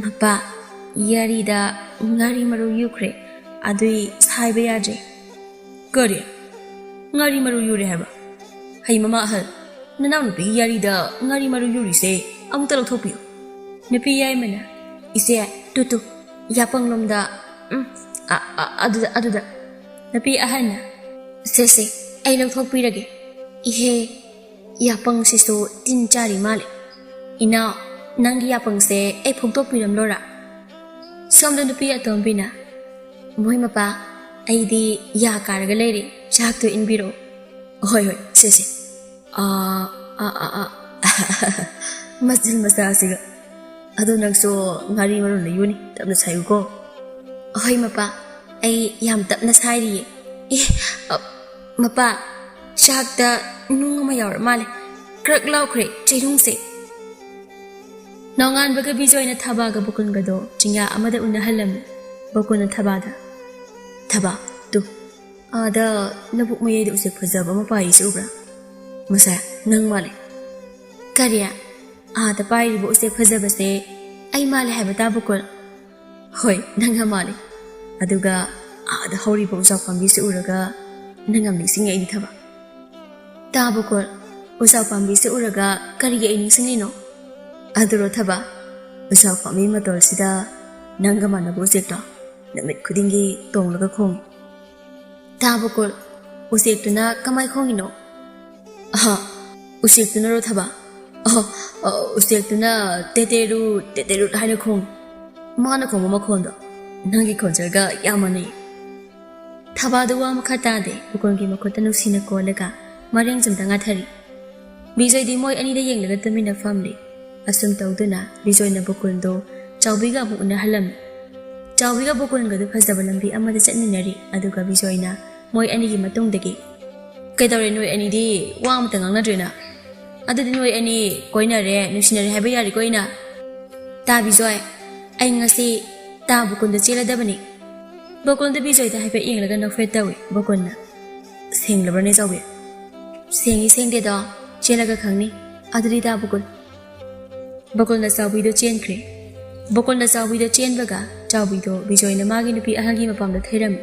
"ꯃꯄꯥ, ꯌꯥꯔꯤꯗ ꯉꯥꯔꯤ ꯃꯔꯨ ꯌꯨꯈ꯭ꯔꯦ, ꯑꯗꯨꯏ ꯁꯥꯏꯕ ꯌꯥꯗ꯭ꯔꯦ꯫" "ꯀꯔꯤ? ꯉꯥꯔꯤ ꯃꯔꯨ ꯌꯨꯔꯦ ꯍꯥꯏꯕ? ꯍꯩ ꯃꯃꯥ ꯑꯍꯜ, ꯅꯅꯥꯎꯅꯨꯄꯤꯒꯤ ꯌꯥꯔꯤꯗ ꯉꯥꯔꯤ ꯃꯔꯨ ꯌꯨꯔꯤꯁꯦ ꯑꯃꯨꯛꯇ ꯂꯧꯊꯣꯛꯄꯤꯌꯨ꯫" ꯅꯨꯄꯤ ꯌꯥꯏꯃꯅ, "ꯏꯆꯦ, ꯇꯨ ꯇꯨ, ꯌꯥꯄꯪꯂꯣꯝꯗ, ꯎꯝ, ꯑ, ꯑ, ꯑꯗꯨꯗ, ꯑꯗꯨꯗ꯫" ꯅꯨꯄꯤ ꯑꯍꯟꯅ, "ꯁꯦ ꯁꯦ, ꯑꯩ ꯂꯧꯊꯣꯛꯄꯤꯔꯒꯦ꯫" "ꯏꯍꯦ, ꯌꯥꯄꯪꯁꯤꯁꯨ ꯇꯤꯟ ꯆꯥꯔꯤ ꯃꯥꯜꯂꯦ꯫ ꯏꯅꯥꯎ, ꯅꯪꯒꯤ ꯌꯥꯄꯪꯁꯦ ꯑꯩ ꯐꯨꯛꯇꯣꯛꯄꯤꯔꯝꯂꯣꯔꯥ?" ꯁꯣꯝꯗ ꯅꯨꯄꯤ ꯑꯇꯣꯝꯕꯤꯅ, "ꯃꯣꯏ ꯃꯄꯥ, ꯑꯩꯗꯤ ꯌꯥ ꯀꯥꯔꯒ ꯂꯩꯔꯦ, ꯆꯥꯛꯇꯣ ꯏꯟꯕꯤꯔꯛꯑꯣ꯫" "ꯍꯣꯏ, ꯍꯣꯏ, ꯁꯦ, ꯁꯦ꯫ ꯑꯥ, ꯑꯥ, ꯑꯥ, ꯑꯥ꯫ ꯃꯆꯤꯟ ꯃꯆꯥꯁꯤꯒ꯫ ꯑꯗꯣ ꯅꯪꯁꯨ ꯉꯥꯔꯤ ꯃꯔꯨ ꯂꯩꯌꯨꯅꯤ, ꯇꯞꯅ ꯁꯥꯏꯌꯨꯀꯣ꯫" "ꯍꯣꯏ ꯃꯄꯥ, ꯑꯩ ꯌꯥꯝ ꯇꯞꯅ ꯁꯥꯏꯔꯤꯌꯦ꯫ ꯑꯦ, ꯑ, ꯃꯄꯥ, ꯆꯥꯛꯇ ꯅꯨꯡ ꯑꯃ ꯌꯥꯎꯔ ꯃꯥꯜꯂꯦ꯫ ꯀ꯭ꯔꯛ ꯂꯥꯎꯈ꯭ꯔꯦ ꯆꯩꯔꯨꯡꯁꯦ꯫" ꯅꯣꯡꯉꯥꯟꯕꯒ ꯕꯤꯖꯣꯏꯅ ꯊꯕꯥꯒ ꯕꯣꯀꯨꯟꯒꯗꯣ ꯆꯤꯡꯌꯥ ꯑꯃꯗ ꯎꯅꯍꯜꯂꯝꯃꯤ꯫ ꯕꯣꯀꯨꯟꯅ ꯊꯕꯥꯗ, "ꯊꯕꯥ, ꯇꯨ, ꯑꯥꯗ ꯂꯧꯕꯨꯛ ꯃꯌꯥꯏꯗ ꯎꯆꯦꯛ ꯐꯖꯕ ꯑꯃ ꯄꯥꯏꯔꯤꯁꯦ ꯎꯕ꯭ꯔꯥ? ꯃꯁꯦ ꯅꯪ ꯃꯥꯜꯂꯦ꯫" "ꯀꯔꯤ? ꯑꯥꯗ ꯄꯥꯏꯔꯤꯕ ꯎꯆꯦꯛ ꯐꯖꯕꯁꯦ ꯑꯩ ꯃꯥꯜꯂꯦ ꯍꯥꯏꯕ ꯇꯥ ꯕꯣꯀꯨꯟ?" "ꯍꯣꯏ, ꯅꯪꯒ ꯃꯥꯜꯂꯦ꯫ ꯑꯗꯨꯒ ꯑꯥꯗ ꯍꯧꯔꯤꯕ ꯎꯖꯥꯎ ꯄꯥꯝꯕꯤꯁꯦ ꯎꯔꯒ ꯅꯪ ꯌꯥꯝ ꯅꯤꯡꯁꯤꯡꯉꯛꯏꯅꯤ ꯊꯕꯥ꯫" "ꯇꯥ ꯕꯣꯀꯨꯟ, ꯎꯖꯥꯎ ꯄꯥꯝꯕꯤꯁꯦ ꯎꯔꯒ ꯀꯔꯤꯒꯤ ꯑꯩ ꯅꯤꯡꯁꯤꯡꯉꯤꯅꯣ?" "ꯑꯗꯨꯔꯣ ꯊꯕꯥ, ꯎꯖꯥꯎ ꯄꯥꯝꯕꯤ ꯃꯇꯣꯜꯁꯤꯗ ꯅꯪꯒ ꯃꯥꯟꯅꯕ ꯎꯆꯦꯛꯇꯣ ꯅꯨꯃꯤꯠ ꯈꯨꯗꯤꯡꯒꯤ ꯇꯣꯡꯂꯒ ꯈꯣꯡꯉꯤ꯫" "ꯇꯥ ꯕꯣꯀꯨꯟ, "ꯎꯆꯦꯛꯇꯨꯅ ꯀꯃꯥꯏ ꯈꯣꯡꯉꯤꯅꯣ?" "ꯑꯍ, ꯎꯆꯦꯛꯇꯨꯅꯔꯣ ꯊꯕꯥ? ꯑꯍ, ꯑ, ꯎꯆꯦꯛꯇꯨꯅ ꯇꯦꯇꯦꯔꯨꯠ, ꯇꯦꯇꯦꯔꯨꯠ ꯍꯥꯏꯅ ꯈꯣꯡꯉꯤ꯫ ꯃꯥꯅ ꯈꯣꯡꯕ ꯃꯈꯣꯟꯗꯣ ꯅꯪꯒꯤ ꯈꯣꯟꯖꯦꯜꯒ ꯌꯥꯝ ꯃꯥꯟꯅꯩ꯫" ꯊꯕꯥꯗꯨ ꯋꯥ ꯃꯈꯥ ꯇꯥꯗꯦ꯫ ꯕꯣꯀꯨꯜꯒꯤ ꯃꯈꯨꯠꯇ ꯅꯨꯡꯁꯤꯅ ꯀꯣꯜꯂꯒ ꯃꯔꯦꯡ ꯆꯨꯝꯗ ꯉꯥꯊꯔꯤ꯫ ꯕꯤꯖꯣꯏꯗꯤ ꯃꯣꯏ ꯑꯅꯤꯗ ꯌꯦꯡꯂꯒ ꯇꯨꯃꯤꯟꯅ ꯐꯝꯂꯤ꯫ ꯑꯁꯨꯝ ꯇꯧꯗꯨꯅ ꯕꯤꯖꯣꯏꯅ ꯕꯣꯀꯨꯜꯗꯣ ꯆꯥꯎꯕꯤꯒ ꯑꯃꯨꯛ ꯎꯅꯍꯜꯂꯝꯃꯤ꯫ ꯆꯥꯎꯕꯤꯒ ꯕꯣꯀꯨꯜꯒꯗꯨ ꯐꯖꯕ ꯂꯝꯕꯤ ꯑꯃꯗ ꯆꯠꯃꯤꯟꯅꯔꯤ, ꯑꯗꯨꯒ ꯕꯤꯖꯣꯏꯅ ꯃꯣꯏ ꯑꯅꯤꯒꯤ ꯃꯇꯨꯡꯗꯒꯤ, "ꯀꯩꯗꯧꯔꯦ ꯅꯣꯏ ꯑꯅꯤꯗꯤ ꯋꯥ ꯑꯃꯇ ꯉꯥꯡꯅꯗ꯭ꯔꯦꯅ? ꯑꯗꯨꯗꯤ ꯅꯣꯏ ꯑꯅꯤ ꯀꯣꯏꯅꯔꯦ, ꯅꯨꯡꯁꯤꯅꯔꯦ ꯍꯥꯏꯕ ꯌꯥꯔꯦꯀꯣ ꯑꯩꯅ?" "ꯇꯥ ꯕꯤꯖꯣꯏ, ꯑꯩ ꯉꯁꯤ ꯇꯥ ꯕꯣꯀꯨꯜꯗ ꯆꯦꯜꯂꯗꯕꯅꯤ꯫" ꯕꯣꯀꯨꯜꯗ ꯕꯤꯖꯣꯏꯗ ꯍꯥꯏꯐꯦꯠ ꯌꯦꯡꯂꯒ ꯅꯣꯛꯐꯦꯠ ꯇꯧꯏ꯫ ꯕꯣꯀꯨꯜꯅ, "ꯁꯦꯡꯂꯕ꯭ꯔꯅꯦ ꯆꯥꯎꯕꯤ?" "ꯁꯦꯡꯉꯤ ꯁꯦꯡꯗꯦꯗꯣ ꯆꯦꯜꯂꯒ ꯈꯪꯅꯤ꯫ ꯑꯗꯨꯗꯤ ꯇꯥ ꯕꯣꯀꯨꯜ꯫" ꯕꯣꯀꯨꯜꯅ ꯆꯥꯎꯕꯤꯗꯣ ꯆꯦꯟꯈ꯭ꯔꯦ꯫ ꯕꯣꯀꯨꯜꯅ ꯆꯥꯎꯕꯤꯗꯣ ꯆꯦꯟꯕꯒ ꯆꯥꯎꯕꯤꯗꯣ ꯕꯤꯖꯣꯏꯅ ꯃꯥꯒꯤ ꯅꯨꯄꯤ ꯑꯍꯜꯒꯤ ꯃꯄꯥꯝꯗ ꯊꯩꯔꯝꯃꯤ꯫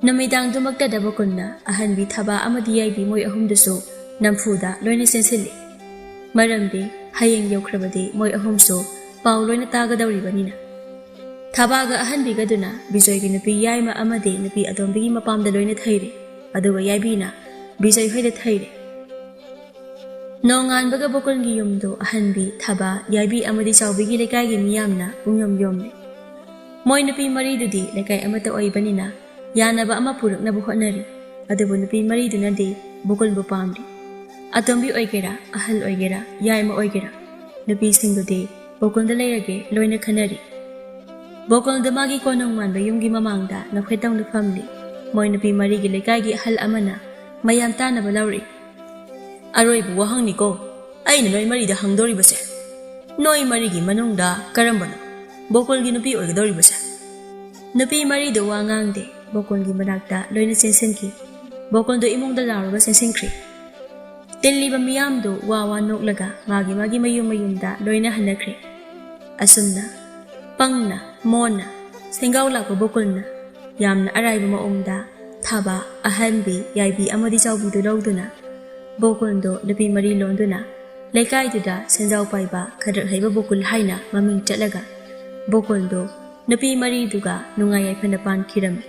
ꯅꯨꯃꯤꯗꯥꯡꯗꯨꯃꯛꯇꯗ ꯕꯣꯀꯨꯜꯅ ꯑꯍꯟꯕꯤ ꯊꯕꯥ ꯑꯃꯗꯤ ꯌꯥꯏꯕꯤ ꯃꯣꯏ ꯑꯍꯨꯝꯗꯨꯁꯨ ꯅꯝꯐꯨꯗ ꯂꯣꯏꯅ ꯆꯦꯟꯁꯤꯜꯂꯤ꯫ ꯃꯔꯝꯗꯤ ꯍꯌꯦꯡ ꯌꯧꯈ꯭ꯔꯕꯗꯤ ꯃꯣꯏ ꯑꯍꯨꯝꯁꯨ ꯄꯥꯎ ꯂꯣꯏꯅ ꯇꯥꯒꯗꯧꯔꯤꯕꯅꯤꯅ꯫ ꯊꯕꯥꯒ ꯑꯍꯟꯕꯤꯒꯗꯨꯅ ꯕꯤꯖꯣꯏꯒꯤ ꯅꯨꯄꯤ ꯌꯥꯏꯃ ꯑꯃꯗꯤ ꯅꯨꯄꯤ ꯑꯇꯣꯝꯕꯤꯒꯤ ꯃꯄꯥꯝꯗ ꯂꯣꯏꯅ ꯊꯩꯔꯦ, ꯑꯗꯨꯒ ꯌꯥꯏꯕꯤꯅ ꯕꯤꯖꯣꯏ ꯍꯣꯏꯗ ꯊꯩꯔꯦ꯫ ꯅꯣꯡꯉꯥꯟꯕꯒ ꯕꯣꯀꯨꯜꯒꯤ ꯌꯨꯝꯗꯨ ꯑꯍꯟꯕꯤ, ꯊꯕꯥ, ꯌꯥꯏꯕꯤ ꯑꯃꯗꯤ ꯆꯥꯎꯕꯤꯒꯤ ꯂꯩꯀꯥꯏꯒꯤ ꯃꯤꯌꯥꯝꯅ ꯄꯨꯡꯌꯣꯝ ꯌꯣꯝꯂꯦ꯫ ꯃꯣꯏ ꯅꯨꯄꯤ ꯃꯔꯤꯗꯨꯗꯤ ꯂꯩꯀꯥꯏ ꯑꯃꯠꯇ ꯑꯣꯏꯕꯅꯤꯅ ꯌꯥꯅꯕ ꯑꯃ ꯄꯨꯔꯛꯅꯕ ꯍꯣꯠꯅꯔꯤ꯫ ꯑꯗꯨꯕꯨ ꯅꯨꯄꯤ ꯃꯔꯤꯗꯨꯅꯗꯤ ꯕꯣꯀꯨꯜꯕꯨ ꯄꯥꯝꯂꯤ꯫ ꯑꯇꯣꯝꯕꯤ ꯑꯣꯏꯒꯦꯔꯥ, ꯑꯍꯜ ꯑꯣꯏꯒꯦꯔꯥ, ꯌꯥꯏꯃ ꯑꯣꯏꯒꯦꯔꯥ, ꯅꯨꯄꯤꯁꯤꯡꯗꯨꯗꯤ ꯕꯣꯀꯨꯜꯗ ꯂꯩꯔꯒꯦ ꯂꯣꯏꯅ ꯈꯟꯅꯔꯤ꯫ ꯕꯣꯀꯨꯜꯗ ꯃꯥꯒꯤ ꯀꯣꯅꯨꯡ ꯃꯥꯟꯕ ꯌꯨꯝꯒꯤ ꯃꯃꯥꯡꯗ ꯅꯣꯛꯐꯦꯠ ꯇꯧꯅ ꯐꯝꯂꯤ꯫ ꯃꯣꯏ ꯅꯨꯄꯤ ꯃꯔꯤꯒꯤ ꯂꯩꯀꯥꯏꯒꯤ ꯑꯍꯜ ꯑꯃꯅ ꯃꯌꯥꯝ ꯇꯥꯅꯕ ꯂꯧꯔꯤ꯫ "ꯑꯔꯣꯏꯕ ꯋꯥꯍꯪꯅꯤꯀꯣ ꯑꯩꯅ ꯅꯣꯏ ꯃꯔꯤꯗ ꯍꯪꯗꯧꯔꯤꯕꯁꯦ꯫ ꯅꯣꯏ ꯃꯔꯤꯒꯤ ꯃꯅꯨꯡꯗ ꯀꯔꯝꯕꯅꯣ ꯕꯣꯀꯨꯜꯒꯤ ꯅꯨꯄꯤ ꯑꯣꯏꯒꯗꯧꯔꯤꯕꯁꯦ?" ꯅꯨꯄꯤ ꯃꯔꯤꯗꯨ ꯋꯥ ꯉꯥꯡꯗꯦ꯫ ꯕꯣꯀꯨꯜꯒꯤ ꯃꯅꯥꯛꯇ ꯂꯣꯏꯅ ꯆꯦꯟꯁꯤꯟꯈꯤ꯫ ꯕꯣꯀꯨꯜꯗꯨ ꯏꯃꯨꯡꯗ ꯂꯥꯎꯔꯒ ꯆꯦꯟꯁꯤꯟꯈ꯭ꯔꯦ꯫ ꯇꯤꯜꯂꯤꯕ ꯃꯤꯌꯥꯝꯗꯨ ꯋꯥ ꯋꯥ ꯅꯣꯛꯂꯒ ꯃꯥꯒꯤ ꯃꯥꯒꯤ ꯃꯌꯨꯝ ꯃꯌꯨꯝꯗ ꯂꯣꯏꯅ ꯍꯟꯅꯈ꯭ꯔꯦ꯫ ꯑꯁꯨꯝꯅ ꯄꯪꯅ, ꯃꯣꯟꯅ, ꯁꯦꯡꯒꯥꯎ ꯂꯥꯛꯄ ꯕꯣꯀꯨꯜꯅ ꯌꯥꯝꯅ ꯑꯔꯥꯏꯕ ꯃꯑꯣꯡꯗ ꯊꯥꯕ, ꯑꯍꯟꯕꯤ, ꯌꯥꯏꯕꯤ ꯑꯃꯗꯤ ꯆꯥꯎꯕꯤꯗꯨ ꯂꯧꯗꯨꯅ ꯕꯣꯀꯨꯜꯗꯨ ꯅꯨꯄꯤ ꯃꯔꯤ ꯂꯣꯟꯗꯨꯅ ꯂꯩꯀꯥꯏꯗꯨꯗ ꯁꯦꯟꯖꯥꯎ ꯄꯥꯏꯕ, ꯈꯗ꯭ꯔꯛ ꯍꯩꯕ ꯕꯣꯀꯨꯜ ꯍꯥꯏꯅ ꯃꯃꯤꯡ ꯆꯠꯂꯒ ꯕꯣꯀꯨꯜꯗꯨ ꯅꯨꯄꯤ ꯃꯔꯤꯗꯨꯒ ꯅꯨꯡꯉꯥꯏ ꯌꯥꯏꯐꯅ ꯄꯥꯟꯈꯤꯔꯝꯃꯤ꯫